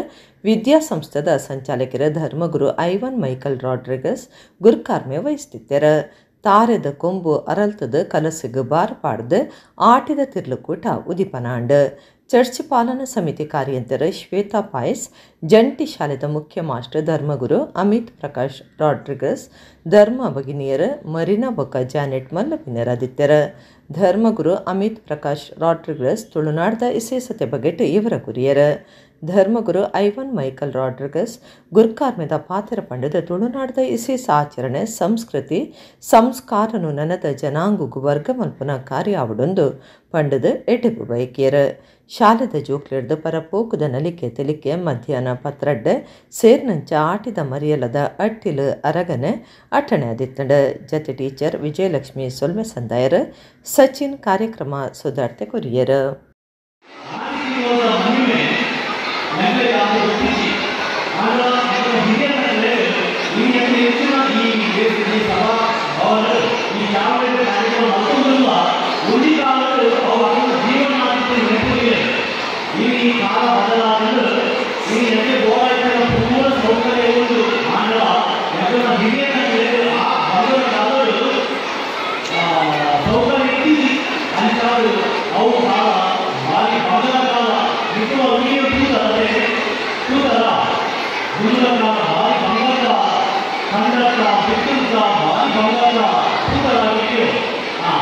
ವಿದ್ಯಾಸಂಸ್ಥೆದ ಸಂಚಾಲಕರ ಧರ್ಮಗುರು ಐವನ್ ಮೈಕಲ್ ರಾಡ್ರಿಗಸ್ ಗುರ್ಕಾರ್ಮೆ ವಹಿಸ್ತಿತ್ತೆರ. ತಾರೆದ ಕೊಂಬು ಅರಲ್ತದ ಕಲಸಿಗು ಬಾರ್ ಪಾಡ್ದು ಆಟಿದ ತಿರ್ಲುಕೂಟ ಉದಿಪನಾಂಡ್. ಚರ್ಚ್ ಪಾಲನಾ ಸಮಿತಿ ಕಾರ್ಯಂತರ ಶ್ವೇತಾ ಪಾಯಸ್, ಜಂಟಿ ಶಾಲೆದ ಮುಖ್ಯ ಮಾಸ್ಟರ್ ಧರ್ಮಗುರು ಅಮಿತ್ ಪ್ರಕಾಶ್ ರಾಡ್ರಿಗಸ್, ಧರ್ಮ ಭಗಿನಿಯರ ಮರಿನಾ ಬೊಕ್ಕ ಜಾನೆಟ್ ಮಲ್ಲಪಿನರಾದಿತ್ಯರ. ಧರ್ಮಗುರು ಅಮಿತ್ ಪ್ರಕಾಶ್ ರಾಡ್ರಿಗಸ್ ತುಳುನಾಡ್ದ ಇಸೇಸತೆ ಬಗೆಟ್ ಇವರ ಗುರಿಯರ. ಧರ್ಮಗುರು ಐವನ್ ಮೈಕಲ್ ರಾಡ್ರಿಗಸ್ ಗುರ್ಕಾರ್ಮೆದ ಪಾತ್ರ ಪಂಡದ ತುಳುನಾಡದ ಇಸೇಸ ಆಚರಣೆ ಸಂಸ್ಕೃತಿ ಸಂಸ್ಕಾರನು ನನದ ಜನಾಂಗುಗು ವರ್ಗಮಲ್ಪನ ಕಾರ್ಯ ಆವಡೊಂದು ಪಂಡದ ಎಟೆಪು ಬಯಕಿಯರ. ಶಾಲೆದ ಜೋಕ್ಲೆಡ್ದು ಪರಪೋಕುದ ನಲಿಕೆ ತೆಲಿಕೆ ಮಧ್ಯಾಹ್ನ ಪತ್ರಡ್ಡೆ ಸೇರ್ನಂಚ ಆಟಿದ ಮರಿಯಲದ ಅಟ್ಟಿಲು ಅರಗನೆ ಅಟ್ಟಣೆ ಅದಿತ್ತಂಡ. ಜತೆ ಟೀಚರ್ ವಿಜಯಲಕ್ಷ್ಮಿ ಸೊಲ್ಮೆ ಸಂದಾಯರ್. ಸಚಿನ್ ಕಾರ್ಯಕ್ರಮ ಸುಧಾರ್ತೆ ಕೊರಿಯರ್. ಹಿರಿಯ ಸೌಕರ್ಯ ಇತ್ತೀಚೆ ಅಂಚಾದು ಅವು ಕಾಲ ಭಾರಿ ಬಂಗದ ಕಾಲ ನಿಕ್ಕುವ ವಿಡಿಯೋ ತೂತರದೆ ತೂತರ ಗುರುಗಳ ಕಾಲ ಭಾರಿ ಬಂಗದ ಕಂಡಕ್ಕ ಬಿತ್ತುತ್ತ ಭಾರಿ ಬಂಗದ ತೂತರ ವಿಡಿಯೋ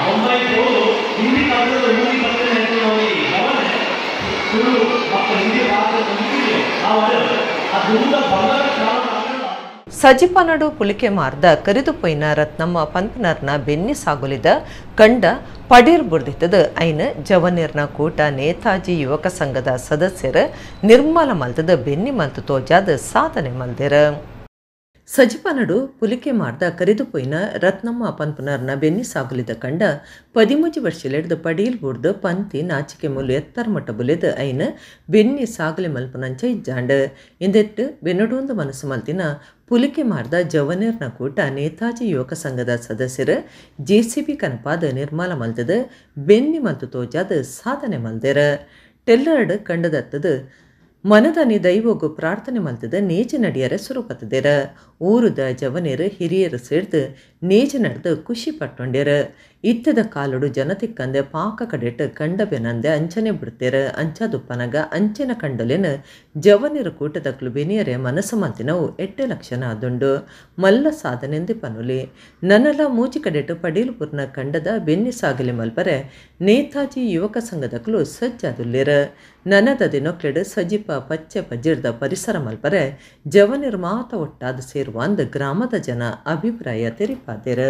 ಬೊಂಬೈ ಹೋದು ಹಿಂದಿ ಕನ್ನಡದ ಮೂವಿ ಬರ್ತೇನೆ ಅಂತ ನೋಡಿ ಗಮನ ತುಳು ಮತ್ತು ಹಿಂದಿ ಭಾರತದ ವಿಡಿಯೋ ನಾವು ಅದು ಬಂಗದ ಕಾಲ. ಸಜಿಪನಡು ಪುಲಿಕೆ ಮಾರ್ದ ಕರಿದುಪೊಯ್ನ ರತ್ನಮ್ಮ ಪನ್ಪನರ್ನ ಬೆನ್ನಿ ಸಾಗುಲಿದ ಕಂಡ ಪಡೀರ್ ಬುರ್ದಿತ್ತದ ಐನ ಜವನಿರ್ನ ಕೂಟ ನೇತಾಜಿ ಯುವಕ ಸಂಘದ ಸದಸ್ಯರ ನಿರ್ಮಲ ಮಲ್ತದ ಬೆನ್ನಿ ಮಲ್ತು ತೋಜಾದ ಸಾಧನೆ ಮಲ್ದಿರ. ಸಜಿಪನಡು ಪುಲಿಕೆ ಮಾರ್ದ ಕರಿದುಪೊಯ್ನ ರತ್ನಮ್ಮ ಪನ್ಪನರ್ನ ಬೆನ್ನಿ ಸಾಗುಲಿದ ಕಂಡ 13 ವರ್ಷಲೆಡ್ದು ಪಡೀಲ್ ಬುಡ್ದು ಪಂತಿ ನಾಚಿಕೆ ಮುಲ್ಲು ಎತ್ತರ ಮಟ್ಟ ಬುಲೆದು ಐನ ಬೆನ್ನಿ ಸಾಗುಲಿ ಮಲ್ಪನಂಚ ಇಜ್ಜಾಂಡ್ ಇಂದೆಟ್ಟು ಬೆನ್ನಡೊಂದು ಮನಸ್ಸು ಮಲ್ತಿನ ಪುಲಿಕೆ ಮಾರ್ದ ಜವನೇರ್ನ ಕೂಟ ನೇತಾಜಿ ಯುವಕ ಸಂಘದ ಸದಸ್ಯರು ಜೆಸಿಬಿ ಕನಪಾದ ನಿರ್ಮಲ ಮಲ್ತದ ಬೆನ್ನಿ ಮಲ್ತು ತೋಜಾದ ಸಾಧನೆ ಮಲ್ದೆರ. ಟೆಲ್ಲರ್ಡ್ ಕಂಡದತ್ತದ ಮನದನಿ ದೈವಗು ಪ್ರಾರ್ಥನೆ ಮಲ್ತದ ನೇಜ ನಡಿಯರ ಸುರುಪತದೆರ. ಊರುದ ಜವನೇರು ಹಿರಿಯರು ಸೇರ್ದು ನೇಜ ನಡೆದು ಖುಷಿ ಪಟ್ಟೊಂಡೆರ. ಇತ್ತದ ಕಾಲುಡು ಜನತಿಕ್ಕಂದೆ ಪಾಕ ಕಡೆಟ್ ಕಂಡ ಬೆನಂದೆ ಅಂಚನೆ ಬಿಡ್ತೇರ. ಅಂಚದುಪ್ಪನಗ ಅಂಚಿನ ಕಂಡಲೆನ ಜವನಿರು ಕೂಟದಕ್ಲು ಬೆನಿಯರೆ ಮನಸ್ಸು ಮಲ್ತಿನವು 8 ಲಕ್ಷಣ ಅದುಂಡು ಮಲ್ಲ ಸಾಧನೆಂದು ಪನುಲಿ. ನನ್ನಲ ಮೂಚಿ ಕಡೆಟು ಪಡೀಲ್ಪುರ್ನ ಕಂಡದ ಬೆನ್ನಿ ಸಾಗಲಿ ಮಲ್ಪರೆ ನೇತಾಜಿ ಯುವಕ ಸಂಘದಕ್ಲು ಸಜ್ಜಾದುಲ್ಲೇರ. ನನದ ದಿನೊಕ್ಲೆಡು ಸಜಿಪ ಪಚ್ಚೆ ಪಜ್ಜಿರ್ದ ಪರಿಸರ ಮಲ್ಪರೆ ಜವನಿರು ಮಾತ ಒಟ್ಟಾದ ಸೇರುವ ಅಂದ್ ಗ್ರಾಮದ ಜನ ಅಭಿಪ್ರಾಯ ತೆರಿಪಾದೆರ.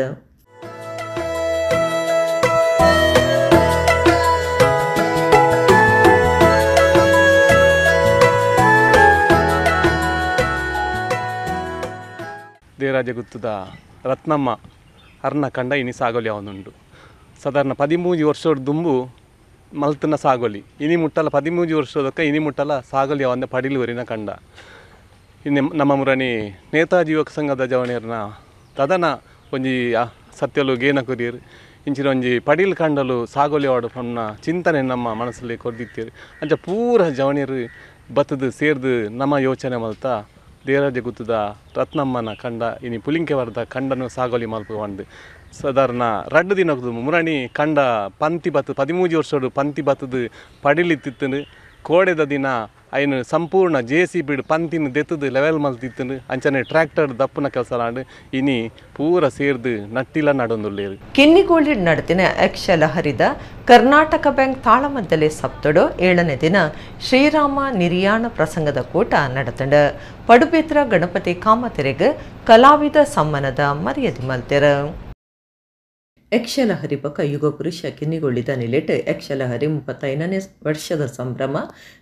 ದೇವರಾಜ ಗುತ್ತದ ರತ್ನಮ್ಮ ಅರ್ನ ಕಂಡ ಇನಿ ಸಾಗೋಲಿ ಅವನುಂಡು. ಸಾಧಾರಣ 13 ವರ್ಷದ ದುಂಬು ಮಲ್ತನ ಸಾಗೋಲಿ ಇನಿ ಮುಟ್ಟಲ 13 ವರ್ಷದಕ್ಕ ಇನಿ ಮುಟ್ಟಲ ಸಾಗೋಲಿ ಅವನ ಪಡಿಲೂರಿನ ಕಂಡ. ಇನ್ನು ನಮ್ಮ ಮುರಣಿ ನೇತಾಜಿ ಯುವಕ ಸಂಘದ ಜವಣಿಯರ್ನ ತದನ ಒಂಜಿ ಸತ್ಯಲು ಗೇನ ಕುರಿಯರು ಇಂಚಿನ ಒಂಜಿ ಪಡಿಲ್ ಕಂಡಲು ಸಾಗೋಲಿ ವಾಡು ಪನ್ನ ಚಿಂತನೆ ನಮ್ಮ ಮನಸ್ಸಲ್ಲಿ ಕೊರ್ದಿತ್ತೀರು. ಅಂಚ ಪೂರ ಜವಣಿಯರು ಬತ್ತದು ಸೇರ್ದು ನಮ್ಮ ಯೋಚನೆ ಮಲ್ತ ದೇವರಾಜ ಗುತ್ತದ ರತ್ನಮ್ಮನ ಕಂಡ ಇನಿ ಪುಲಿಂಕೆವರದ ಕಂಡನು ಸಾಗೋಲಿ ಮಲ್ಪುವಂಡು. ಸಾಧಾರಣ 2 ದಿನಕ್ಕೂ ಮುರಣಿ ಕಂಡ ಪಂತಿ ಬತ್ತು 13 ವರ್ಷಡು ಪಂತಿ ಬತ್ತದು ಪಡಿಲಿತ್ತಿತ್ತು. ಕೋಡೆದ ದಿನ ಐನು ಸಂಪೂರ್ಣ ಜೆ ಸಿ ಬಿಡ್ ಪಂತಿನ ದೆತ್ತದು ಲೆವೆಲ್ ಮಲ್ತಿತ್ತು. ಅಂಚನೆ ಟ್ರ್ಯಾಕ್ಟರ್ ದಪ್ಪನ ಕೆಲಸ ಇನಿ ಪೂರ ಸೇರ್ದು ನಟ್ಟಿಲ ನಡೊಂದುಲ್ಲೇರು. ಕಿನ್ನಿಗೋಳಿ ನಡತಿನ ಯಕ್ಷಲಹರಿದ ಕರ್ನಾಟಕ ಬ್ಯಾಂಕ್ ತಾಳಮದ್ದಲೆ ಸಪ್ತಡು 7ನೇ ದಿನ ಶ್ರೀರಾಮ ನಿರ್ಯಾಣ ಪ್ರಸಂಗದ ಕೂಟ ನಡತಂಡ. ಪಡುಬೇತ್ರ ಗಣಪತಿ ಕಾಮತೆರೆಗ್ ಕಲಾವಿದ ಸಮ್ಮಾನದ ಮರ್ಯಾದೆ ಮಲ್ತೆರ. ಯಕ್ಷಲಹರಿ ಬೊಕ ಯುಗಪುರುಷ ಕಿನ್ನಿಗೊಳ್ಳಿದ ನಿಲೆಟ್ ಯಕ್ಷಲಹರಿ 35ನೇ ವರ್ಷದ ಸಂಭ್ರಮ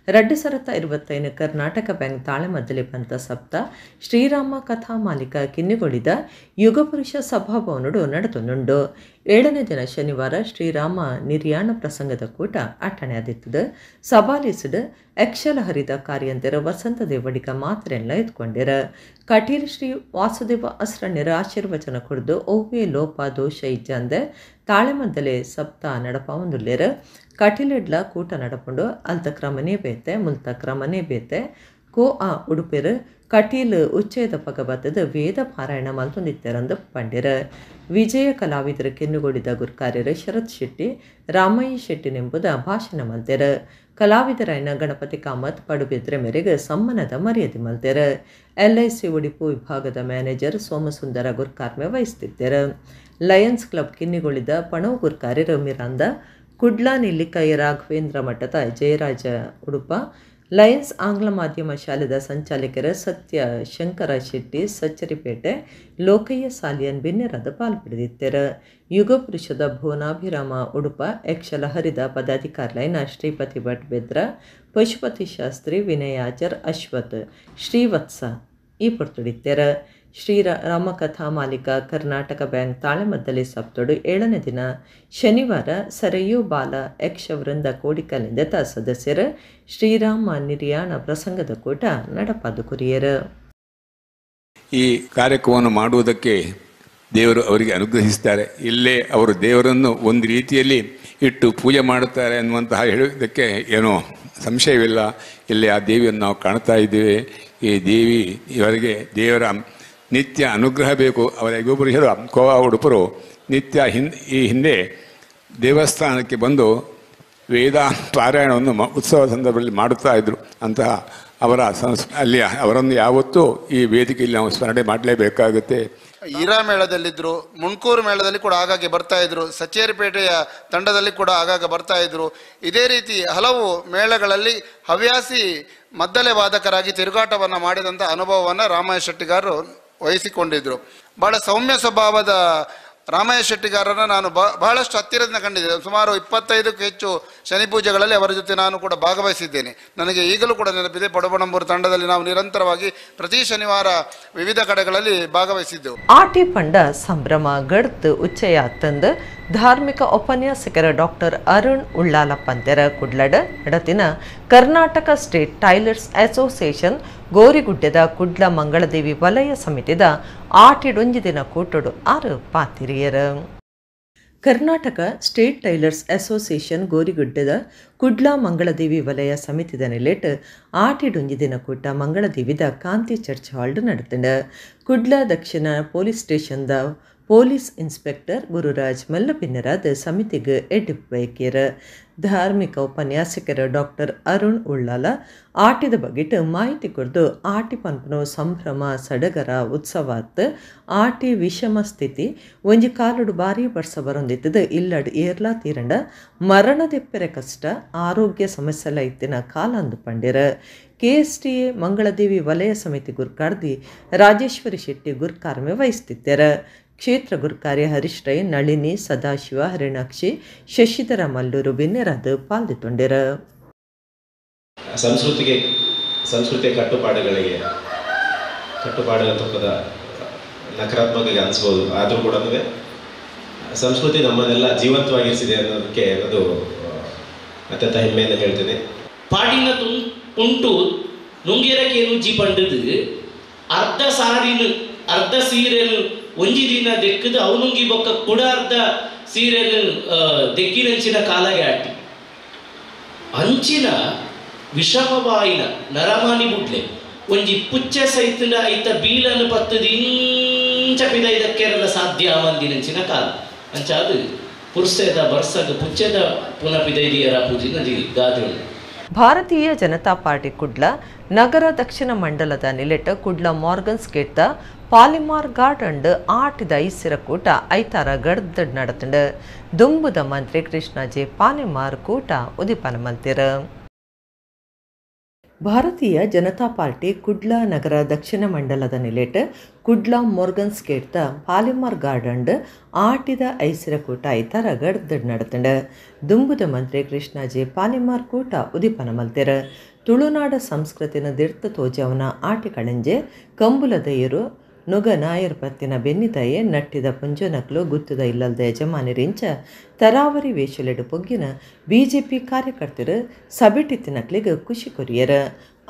2025 ಕರ್ನಾಟಕ ಬ್ಯಾಂಕ್ ತಾಳೆಮದ್ದಲೆ ಪಂತ ಸಪ್ತ ಶ್ರೀರಾಮ ಕಥಾ ಮಾಲಿಕ ಕಿನ್ನಿಗೊಳ್ಳಿದ ಯುಗಪುರುಷ ಸಭಾಭವನಡು ನಡೆದುಂಡು. 7ನೇ ದಿನ ಶನಿವಾರ ಶ್ರೀರಾಮ ನಿರ್ಯಾಣ ಪ್ರಸಂಗದ ಕೂಟ ಅಟ್ಟಣೆಯಾದಿತ್ತದ. ಸಭಾಲಿಸಿಡ್ ಯಕ್ಷಲಹರಿದ ಕಾರ್ಯಂತರ ವಸಂತ ದೇವಡಿಗ ಮಾತ್ರೆಲ್ಲ ಎತ್ಕೊಂಡಿರ. ಕಟೀಲ್ ಶ್ರೀ ವಾಸುದೇವ ಅಸ್ರಣ್ಯರ ಆಶೀರ್ವಚನ ಕುಡಿದು ಒವ್ವೇ ಲೋಪ ದೋಷ ಇಜ್ಜಂದೆ ತಾಳೆಮದ್ದಲೆ ಸಪ್ತ ನಡಪಾವೊಂದುಲ್ಲೇರ. ಕಟೀಲೆಡ್ಲ ಕೂಟ ನಡಪುಂಡು ಅಲ್ತ ಕ್ರಮನೇ ಬೇತೆ ಮುಲ್ತ ಕ್ರಮನೇ ಬೇತೆ ಕೋ ಆ ಉಡುಪೆರು ಕಟೀಲ್ ಉಚ್ಚಯದ ಪಗ ಬತ್ತದ ವೇದ ಪಾರಾಯಣ ಮಲ್ತೊಂದಿತ್ತೆರಂದು ಪಂಡಿರ. ವಿಜಯ ಕಲಾವಿದರ ಕೆನ್ನುಗೊಡಿದ ಗುರ್ಕಾರ್ಯರು ಶರತ್ ಶೆಟ್ಟಿ ರಾಮಯ್ಯ ಶೆಟ್ಟಿ ನೆಂಬುದ ಭಾಷಣ ಮಲ್ತೆರ. ಕಲಾವಿದರಾಯನ ಗಣಪತಿ ಕಾಮತ್ ಪಡುಬಿದ್ರೆ ಮೇರೆಗೆ ಸಮ್ಮಾನದ ಮರ್ಯಾದೆ ಮಲ್ತೆರ. ಎಲ್ಐಸಿ ಉಡುಪು ವಿಭಾಗದ ಮ್ಯಾನೇಜರ್ ಸೋಮಸುಂದರ ಗುರ್ಕಾರ್ಮೆ ವಹಿಸುತ್ತಿದ್ದರು. ಲಯನ್ಸ್ ಕ್ಲಬ್ ಕಿನ್ನಿಗೊಳಿದ ಪಣವು ಗುರ್ಕಾರ್ಯರು ಮಿರಾಂದ ಕುಡ್ಲಾ ನೆಲ್ಲಿಕಾಯಿ ರಾಘವೇಂದ್ರ ಮಠದ ಜಯರಾಜ ಉಡುಪ, ಲಯನ್ಸ್ ಆಂಗ್ಲ ಮಾಧ್ಯಮ ಶಾಲೆದ ಸಂಚಾಲಕರ ಸತ್ಯ ಶಂಕರ ಶೆಟ್ಟಿ ಸಚ್ಚರಿಪೇಟೆ, ಲೋಕಯ್ಯ ಸಾಲಿಯನ್ ಬಿನ್ನೆರಾದ ಪಾಲ್ಪಡೆದಿದ್ದರು. ಯುಗಪುರುಷದ ಭುವನಾಭಿರಾಮ ಉಡುಪ, ಯಕ್ಷಲಹರಿದ ಪದಾಧಿಕಾರಿಲೈನ ಶ್ರೀಪತಿ ಭಟ್ ಬೆದ್ರ, ಪಶುಪತಿ ಶಾಸ್ತ್ರಿ, ವಿನಯಾಚರ್ ಅಶ್ವಥ್ ಶ್ರೀವತ್ಸ ಈ ಪೊರ್ತುಡಿತ್ತೆರ. ಶ್ರೀ ರಾಮಕಥಾ ಮಾಲಿಕ ಕರ್ನಾಟಕ ಬ್ಯಾಂಕ್ ತಾಳೆಮದ್ದಲೆ ಸಪ್ತೊಡು 7ನೇ ದಿನ ಶನಿವಾರ ಸರಯೂ ಬಾಲ ಯಕ್ಷವೃಂದ ಕೋಡಿಕಲಿಂದ ಸದಸ್ಯರು ಶ್ರೀರಾಮ ನಿರ್ಯಾಣ ಪ್ರಸಂಗದ ಕೂಟ ನಡಪಾದು ಕುರಿಯರು. ಈ ಕಾರ್ಯಕ್ರಮವನ್ನು ಮಾಡುವುದಕ್ಕೆ ದೇವರು ಅವರಿಗೆ ಅನುಗ್ರಹಿಸ್ತಾರೆ. ಇಲ್ಲೇ ಅವರು ದೇವರನ್ನು ಒಂದು ರೀತಿಯಲ್ಲಿ ಇಟ್ಟು ಪೂಜೆ ಮಾಡುತ್ತಾರೆ ಅನ್ನುವಂತಹ ಹೇಳುವುದಕ್ಕೆ ಏನೋ ಸಂಶಯವಿಲ್ಲ. ಇಲ್ಲಿ ಆ ದೇವಿಯನ್ನು ನಾವು ಕಾಣ್ತಾ ಇದ್ದೇವೆ. ಈ ದೇವಿ ಇವರಿಗೆ ದೇವರ ನಿತ್ಯ ಅನುಗ್ರಹ ಬೇಕು. ಅವರ ಯುಗಪುರುಷರು ಕೋವಾ ಉಡುಪರು ನಿತ್ಯ ಈ ಹಿಂದೆ ದೇವಸ್ಥಾನಕ್ಕೆ ಬಂದು ವೇದ ಪಾರಾಯಣವನ್ನು ಉತ್ಸವ ಸಂದರ್ಭದಲ್ಲಿ ಮಾಡುತ್ತಾ ಇದ್ದರು. ಅಂತಹ ಅವರ ಅಲ್ಲಿ ಅವರನ್ನು ಯಾವತ್ತೂ ಈ ವೇದಿಕೆಯಲ್ಲಿ ನಾವು ಸ್ಮರಣೆ ಮಾಡಲೇಬೇಕಾಗುತ್ತೆ. ಈರಾ ಮೇಳದಲ್ಲಿದ್ದರು, ಮುಣ್ಕೂರು ಮೇಳದಲ್ಲಿ ಕೂಡ ಆಗಾಗ್ಗೆ ಬರ್ತಾ ಇದ್ರು, ಸಚೇರಿಪೇಟೆಯ ತಂಡದಲ್ಲಿ ಕೂಡ ಆಗಾಗ ಬರ್ತಾ ಇದ್ರು. ಇದೇ ರೀತಿ ಹಲವು ಮೇಳಗಳಲ್ಲಿ ಹವ್ಯಾಸಿ ಮದ್ದಲೆ ವಾದಕರಾಗಿ ತಿರುಗಾಟವನ್ನು ಮಾಡಿದಂಥ ಅನುಭವವನ್ನು ರಾಮಯ್ಯ ಶೆಟ್ಟಿಗಾರರು ವಹಿಸಿಕೊಂಡಿದ್ದರು. ಬಹಳ ಸೌಮ್ಯ ಸ್ವಭಾವದ ರಾಮಯ್ಯ ಶೆಟ್ಟಿಗಾರರನ್ನು ನಾನು ಬಹಳಷ್ಟು ಹತ್ತಿರದಿಂದ ಕಂಡಿದ್ದೇನೆ. ಸುಮಾರು 25ಕ್ಕೂ ಹೆಚ್ಚು ಶನಿ ಪೂಜೆಗಳಲ್ಲಿ ಅವರ ಜೊತೆ ನಾನು ಕೂಡ ಭಾಗವಹಿಸಿದ್ದೇನೆ. ನನಗೆ ಈಗಲೂ ಕೂಡ ನೆನಪಿದೆ, ಪಡುಬಣಂಬೂರು ತಂಡದಲ್ಲಿ ನಾವು ನಿರಂತರವಾಗಿ ಪ್ರತಿ ಶನಿವಾರ ವಿವಿಧ ಕಡೆಗಳಲ್ಲಿ ಭಾಗವಹಿಸಿದ್ದೆವು. ಆಟಿ ಪಂಡ ಸಂಭ್ರಮ ಗಡ್ತು ಉಚ್ಚಯ ತಂದು ಧಾರ್ಮಿಕ ಉಪನ್ಯಾಸಕರ ಡಾಕ್ಟರ್ ಅರುಣ್ ಉಳ್ಳಾಲ ಪಂದ್ಯರ ಕುಡ್ಲಡ ನಡತಿನ ಕರ್ನಾಟಕ ಸ್ಟೇಟ್ ಟೈಲರ್ಸ್ ಅಸೋಸಿಯೇಷನ್ ಗೋರಿಗುಡ್ಡೆದ ಕುಡ್ಲ ಮಂಗಳದೇವಿ ವಲಯ ಸಮಿತಿದ ಆಟಿಡೊಂಜಿ ದಿನ ಕೂಟಡು ಆರು ಪಾತಿರಿಯರ. ಕರ್ನಾಟಕ ಸ್ಟೇಟ್ ಟೈಲರ್ಸ್ ಅಸೋಸಿಯೇಷನ್ ಗೋರಿಗುಡ್ಡೆದ ಕುಡ್ಲ ಮಂಗಳದೇವಿ ವಲಯ ಸಮಿತಿದ ನಿಲೆಟ್ ಆಟಿಡೊಂಜಿ ದಿನ ಕೂಟ ಮಂಗಳದೇವಿದ ಕಾಂತಿ ಚರ್ಚ್ ಹಾಲ್ಡ್ ನಡೆತಂಡ. ಕುಡ್ಲ ದಕ್ಷಿಣ ಪೊಲೀಸ್ ಸ್ಟೇಷನ್ದ ಪೊಲೀಸ್ ಇನ್ಸ್ಪೆಕ್ಟರ್ ಗುರುರಾಜ್ ಮಲ್ಲಪಿನ್ನರಾದ ಸಮಿತಿಗೆ ಎಡ್ಡಿಬಯಕಿಯರ. ಧಾರ್ಮಿಕ ಉಪನ್ಯಾಸಕರ ಡಾಕ್ಟರ್ ಅರುಣ್ ಉಳ್ಳಾಲ ಆಟಿದ ಬಗೆಟ್ ಮಾಹಿತಿ ಕೊಡ್ದು ಆಟಿ ಪನ್ಪುನ ಸಂಭ್ರಮ ಸಡಗರ ಉತ್ಸವಾತ್ ಆಟಿ ವಿಷಮ ಸ್ಥಿತಿ ಒಂಜಿ ಕಾಲುಡು ಭಾರಿ ವರ್ಷ ಬರೊಂದಿತ್ತದು ಇಲ್ಲಡ್ ಏರ್ಲಾ ತೀರಂಡ ಮರಣದೆಪ್ಪೆರೆ ಕಷ್ಟ ಆರೋಗ್ಯ ಸಮಸ್ಯೆಲ ಇತ್ತಿನ ಕಾಲಂದು ಪಂಡಿರ. ಕೆಎಸ್ಟಿಎ ಮಂಗಳದೇವಿ ವಲಯ ಸಮಿತಿ ಗುರ್ಕಾರ್ದಿ ರಾಜೇಶ್ವರಿ ಶೆಟ್ಟಿ ಗುರ್ಕಾರ್ಮೆ ವಹಿಸ್ತಿದ್ದಾರೆ. ಕ್ಷೇತ್ರ ಗುರುಕಾರ್ಯ ಹರೀಶ್ ರೈ, ನಳಿನಿ, ಸದಾಶಿವ, ಹರಿಣಾಕ್ಷಿ, ಶಶಿಧರ ಮಲ್ಲೂರು ಬಿನ್ನೆರಾದ ಪಾಲ್ದಿತ್ತೊಂಡಿರ. ಸಂಸ್ಕೃತಿಯ ಕಟ್ಟುಪಾಡುಗಳಿಗೆ ಕಟ್ಟುಪಾಡುಗಳ ನಕಾರಾತ್ಮಕ ಅನಿಸ್ಬೋದು, ಆದರೂ ಕೂಡ ಸಂಸ್ಕೃತಿ ನಮ್ಮನ್ನೆಲ್ಲ ಜೀವಂತವಾಗಿರಿಸಿದೆ ಅನ್ನೋದಕ್ಕೆ ಅದು ಅತ್ಯಂತ ಹೆಮ್ಮೆಯನ್ನು ಹೇಳ್ತೇನೆ. ಪಾಡಿನ ಉಂಟು ನುಂಗೇರಕೇನು ಜಿ ಪಂಡದು ಅರ್ಧ ಸಾರಿನ ಅರ್ಧ ಸೀರೆನು ಒಂಜಿ ದಿನ ದೆಕ್ಕದು ಅವನುಂಗಿ ಬೊಕ್ಕ ಕೂಡ ಅರ್ಧ ಸೀರೆನು ದೆಕ್ಕಿನಂಚಿನ ಕಾಲಗೆ ಆಟಿ ಅಂಚಿನ ವಿಷಮವಾಯಿನ ನರಮಾನಿ ಬುಡ್ಲೆ ಒಂಜಿ ಪುಚ್ಚ ಸೈತನ ಐತ ಬೀಲನ್ನು ಪತ್ತದು ಇಂಚ ಪಿದೈದಕ್ಕೆರಲ ಸಾಧ್ಯ ಮಂದಿನಂಚಿನ ಕಾಲ ಅಂಚಾದು ಪುರ್ಸೆದ ಬರ್ಸಗ ಪುಚ್ಚದ ಪುನಃ ಪಿದೈದಿಯರ ಪೂಜೆ ನದಿ ಗಾದೆ. ಭಾರತೀಯ ಜನತಾ ಪಾರ್ಟಿ ಕುಡ್ಲ ನಗರ ದಕ್ಷಿಣ ಮಂಡಲದ ನಿಲೆಟ ಕುಡ್ಲ ಮಾರ್ಗನ್ಸ್ ಗೇಟ್ದ ಪಾಲಿಮಾರ್ ಗಾರ್ಡನ್ ಆಟಿದ ಐಸಿರ ಕೂಟ ಐತಾರ ಗಡ್ದಡ್ ನಡತಂಡ. ದುಂಬುದ ಮಂತ್ರಿ ಕೃಷ್ಣ ಜೆ ಪಾಲಿಮಾರ್ ಕೂಟ ಉದಿಪನ ಮಲ್ತಿರ. ಭಾರತೀಯ ಜನತಾ ಪಾರ್ಟಿ ಕುಡ್ಲ ನಗರ ದಕ್ಷಿಣ ಮಂಡಲದ ನಿಲೆಟ್ ಕುಡ್ಲ ಮೋರ್ಗನ್ಸ್ ಗೇಟ್ದ ಪಾಲಿಮಾರ್ ಗಾರ್ಡನ್ ಆಟಿದ ಐಸಿರ ಕೂಟ ಐತಾರ ಗಡ್ದಡ್ ನಡತಂಡ. ದುಂಬುದ ಮಂತ್ರಿ ಕೃಷ್ಣ ಜೆ ಪಾಲಿಮಾರ್ ಕೂಟ ಉದಿಪನ ಮಲ್ತಿರ. ತುಳುನಾಡ ಸಂಸ್ಕೃತಿನ ದಿರ್ತ ತೋಜವನ ಆಟಿ ಕಳಂಜೆ ಕಂಬುಲದೆಯರು ನುಗ ನಾಯರ್ ಪತ್ತಿನ ಬೆನ್ನಿದಯೆ ನಟ್ಟಿದ ಪುಂಜನಕ್ಲು ಗುತ್ತದ ಇಲ್ಲಲ್ದ ಯಜಮಾನಿರಿಂಚ ತರಾವರಿ ವೇಷಲೆಡು ಪೊಗ್ಗಿನ ಬಿಜೆಪಿ ಕಾರ್ಯಕರ್ತರು ಸಬಿಟಿತ್ತಿನಕ್ಲಿಗೆ ಖುಷಿ ಕೊರಿಯರ.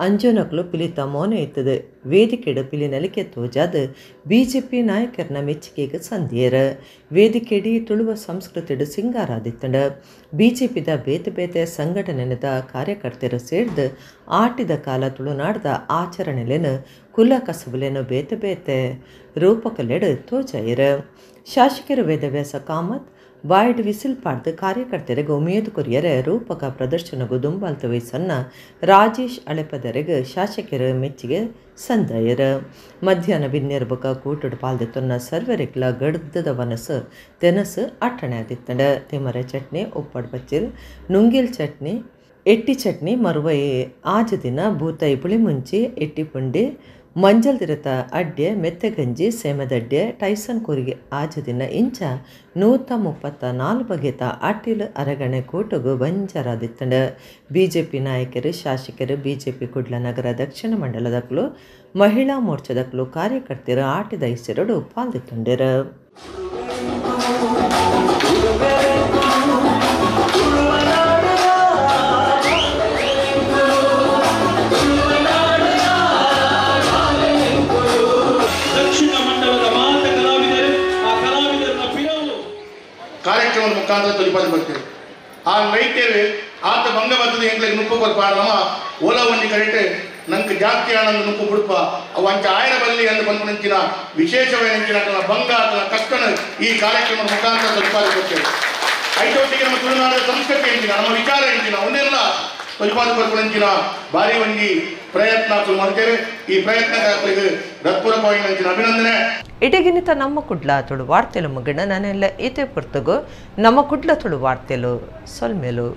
ಅಂಜನಕ್ಲು ಪಿಲಿತ ಮೌನ ಇತ್ತದು ವೇದಿಕೆಡು ಪಿಲಿನಲಿಕೆ ತೋಜಾದ ಬಿಜೆಪಿ ನಾಯಕರನ ಮೆಚ್ಚುಗೆಗೆ ಸಂಧಿಯರ. ವೇದಿಕೆಡಿ ತುಳುವ ಸಂಸ್ಕೃತಿಡು ಸಿಂಗಾರಾದಿತ್ತಂಡ. ಬಿಜೆಪಿದ ಬೇತೆ ಬೇತೆ ಸಂಘಟನೆದ ಕಾರ್ಯಕರ್ತರು ಸೇರ್ದು ಆಟಿದ ಕಾಲ ತುಳುನಾಡ್ದ ಆಚರಣೆಲೇನು ಕುಲ ಕಸಬುಲೇನು ಬೇತೆ ಬೇತೆ ರೂಪಕಲೆಡು ತೋಜಾಯರ. ಶಾಸಕರು ವೇದವ್ಯಾಸ ಕಾಮತ್ ಬಾಯ್ಡ್ ವಿಸಿಲ್ ಪಾಡ್ದು ಕಾರ್ಯಕರ್ತರಿಗೆ ಉಮೇದು ಕೊರಿಯರೆ ರೂಪಕ ಪ್ರದರ್ಶನಗೂ ದುಂಬಾಲ್ತ ವಯಸ್ಸನ್ನ ರಾಜೇಶ್ ಅಳೆಪದರೆಗೆ ಶಾಸಕರ ಮೆಚ್ಚಿಗೆ ಸಂದಾಯರ. ಮಧ್ಯಾಹ್ನ ಬಿನ್ನೆರ್ಬಕ ಕೂಟಡು ಪಾಲ್ದೆ ತೊನ್ನ ಸರ್ವರಿಕ್ಲ ಗಡ್ದದ ವನಸು ತೆನಸು ಅಟ್ಟಣೆ ಆದಿತ್ತಂಡ. ತಿಮರೆ ಚಟ್ನಿ, ಉಪ್ಪಡ್ ಬಚ್ಚಿಲ್, ನುಂಗಿಲ್ ಚಟ್ನಿ, ಎಟ್ಟಿ ಚಟ್ನಿ, ಮರುವೈ ಆಜ ದಿನ ಬೂತಾಯಿ ಪುಳಿ ಮುಂಚಿ, ಎಟ್ಟಿ ಪುಂಡಿ, ಮಂಜಲ್ ತಿರತ ಅಡ್ಡೆ, ಮೆತ್ತೆಗಂಜಿ, ಸೇಮದಡ್ಡೆ, ಟೈಸನ್ ಕೂರಿಗೆ ಆಜ ದಿನ ಇಂಚ 134 ಬಗೆತ ಅಟ್ಟಿಲ್ ಅರಗಣೆ ಕೂಟಗು ಬಂಜಾರಾದಿತ್ತಂಡ. ಬಿಜೆಪಿ ನಾಯಕರು, ಶಾಸಕರು, ಬಿಜೆಪಿ ಕುಡ್ಲ ನಗರ ದಕ್ಷಿಣ ಮಂಡಲದಕ್ಲು, ಮಹಿಳಾ ಮೋರ್ಚಾದಕ್ಲು ಕಾರ್ಯಕರ್ತರು ಆಟಿದ ಹೆಸರುಡು ಪಾಲ್ದಿತ್ತಂಡಿರ. ಕಾರ್ಯಕ್ರಮದ ಮುಖಾಂತರ ತೊಲಿಪಾದ ಬರ್ತೀವಿ. ಆ ರೈತರು ಆತ ಭಂಗ ಬರ್ತದೆ ಎಂಗ್ಲಿಗೆ ನುಪ್ಪು ಪಾಡಲಮ್ಮ ಓಲ ಒಂಜಿ ಕರೆಕ್ಟ್ ನಂಗೆ ಜಾಸ್ತಿ ಆನಂದ ನುಕ್ಕು ಬುಡ್ಪ ಅವು ಅಂಚ ಆಯರ ಬಲ್ಲಿ ಎಂದು ಬಂದು ವಿಶೇಷವೇನೆಂಚಿನ ಬಂಗ ಕಷ್ಟನ ಈ ಕಾರ್ಯಕ್ರಮದ ಮುಖಾಂತರ ತಲುಪಾದ ಕೊಡ್ತೇವೆ. ಐತೊಟ್ಟಿಗೆ ನಮ್ಮ ತುಳುನಾಡಿನ ಸಂಸ್ಕೃತಿ ಎಂಚಿನ, ನಮ್ಮ ವಿಚಾರ ಎಂಚಿನ ಒಂದೆಲ್ಲ ತೊಲಿಪಾದ ಕೊರ್ಪುನಂಚಿನ ಭಾರಿ ಒಂಜಿ ಪ್ರಯತ್ನ ಮಾಡ್ತೇವೆ. ಈ ಪ್ರಯತ್ನ ಹೃತ್ಪೂರ್ವಕವಾಗಿ ಅಭಿನಂದನೆ. ಇಟಗಿನಿತ ನಮ್ಮ ಕುಡ್ಲ ತುಳು ವಾರ್ತೆಲು ಮುಗಿಣ ನಾನೆಲ್ಲ ಇದೇ ಪುರ್ತಗು ನಮ್ಮ ಕುಡ್ಲ ತುಳು ವಾರ್ತೆಲು ಸೊಲ್ಮೆಲು.